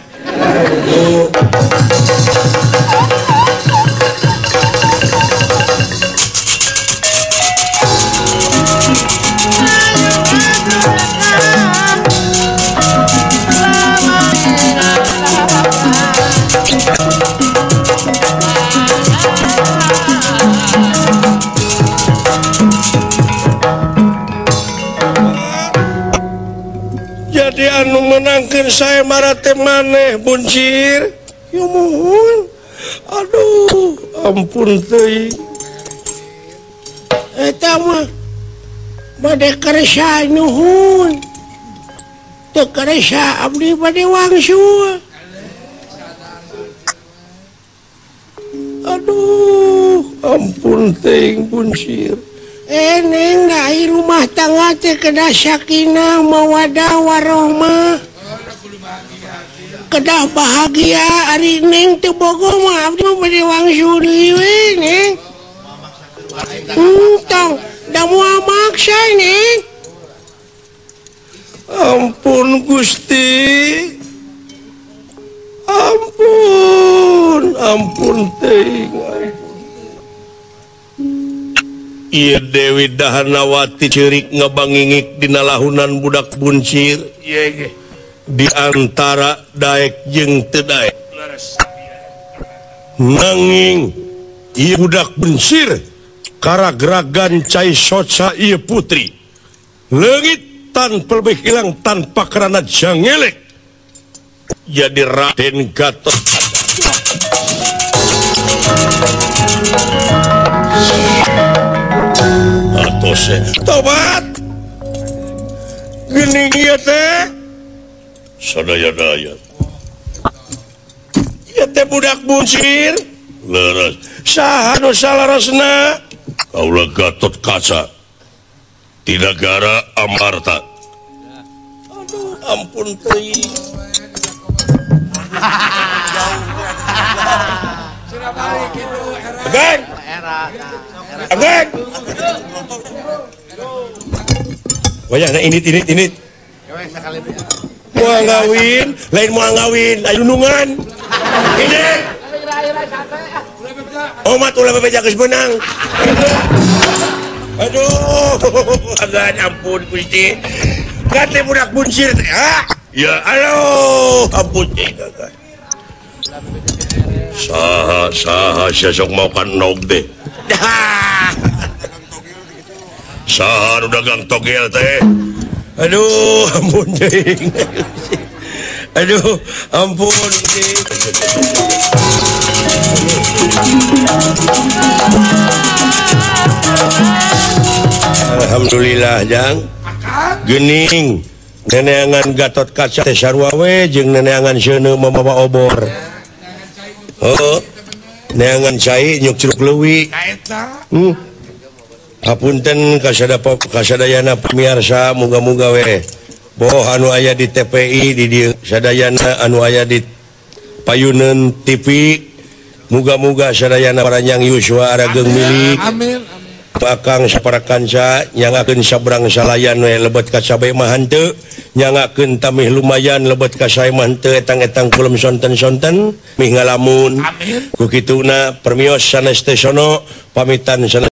S1: Jadi anu menangkeun saya marate maneh buncir.
S5: Ya muhun.
S1: Aduh, ampun teuing.
S5: Eta mah bade karesa nuhun. Teu karesa abdi bade wangsul.
S1: Aduh, ampun teuing buncir.
S5: Neng da rumah tangga teh kedah sakinah mawadah warohmah. Kedah bahagia ari neng teu bogo mah abdi mah bade wangsul deui we neng. Tong da moal maksa neng.
S1: Ampun Gusti. Ampun, ampun teuing. Ieu Dewi Dahanawati ceurik ngabangingik dina lahunan budak buncir. Di antara daek jeung teu daek. Nanging ieu budak buncir karagragan cai soca ieu putri. Leungit tanpa lebih hilang tanpa kerana jangelek. Jadi Raden Gatot Kaca. Atose tobat. Geuning ieu teh sadaya-daya. Ieu teh budak buncir. Leres. Saha nu salaresna? Kaula Gatot Kaca. Di negara Amarta. Aduh, ampun teuing. Ageng. Ageng. Wayahna init init init. Moal ngawin, lain moal ngawin, ayo nungan. Init. Omat ulah bebeja geus beunang. Aduh, agan ampun Gusti. Gate budak buncir teh. Ah, ya aduh, ampun teh gagal. Saha saha sia sok mau kan nog teh. Saha nu dagang togel teh. Aduh ampun teuing. Aduh ampun teuing. Alhamdulillah jang. Gening neneangan Gatot Kaca teh sarua we jeung neneangan seuneu mamawa obor. Heuh. Neangan cai nyuk curug leuwi. Hapunten kasadayana pamiarsa muga-muga we. Boh anu aya di TPI di dieu sadayana anu aya di Payuneun TV muga-muga sadayana paranjang yuswa arageung milik.
S3: Amin.
S1: Akang sapara kanca nyangakeun sabrang salayan we lebet ka sabe mah henteu nyangakeun tamih lumayan lebet ka sae mah henteu etang-etang kulem sonten-sonten mih ngalamun.
S3: Amin.
S1: Ku kituna permios sanes teh sono pamitan sanes.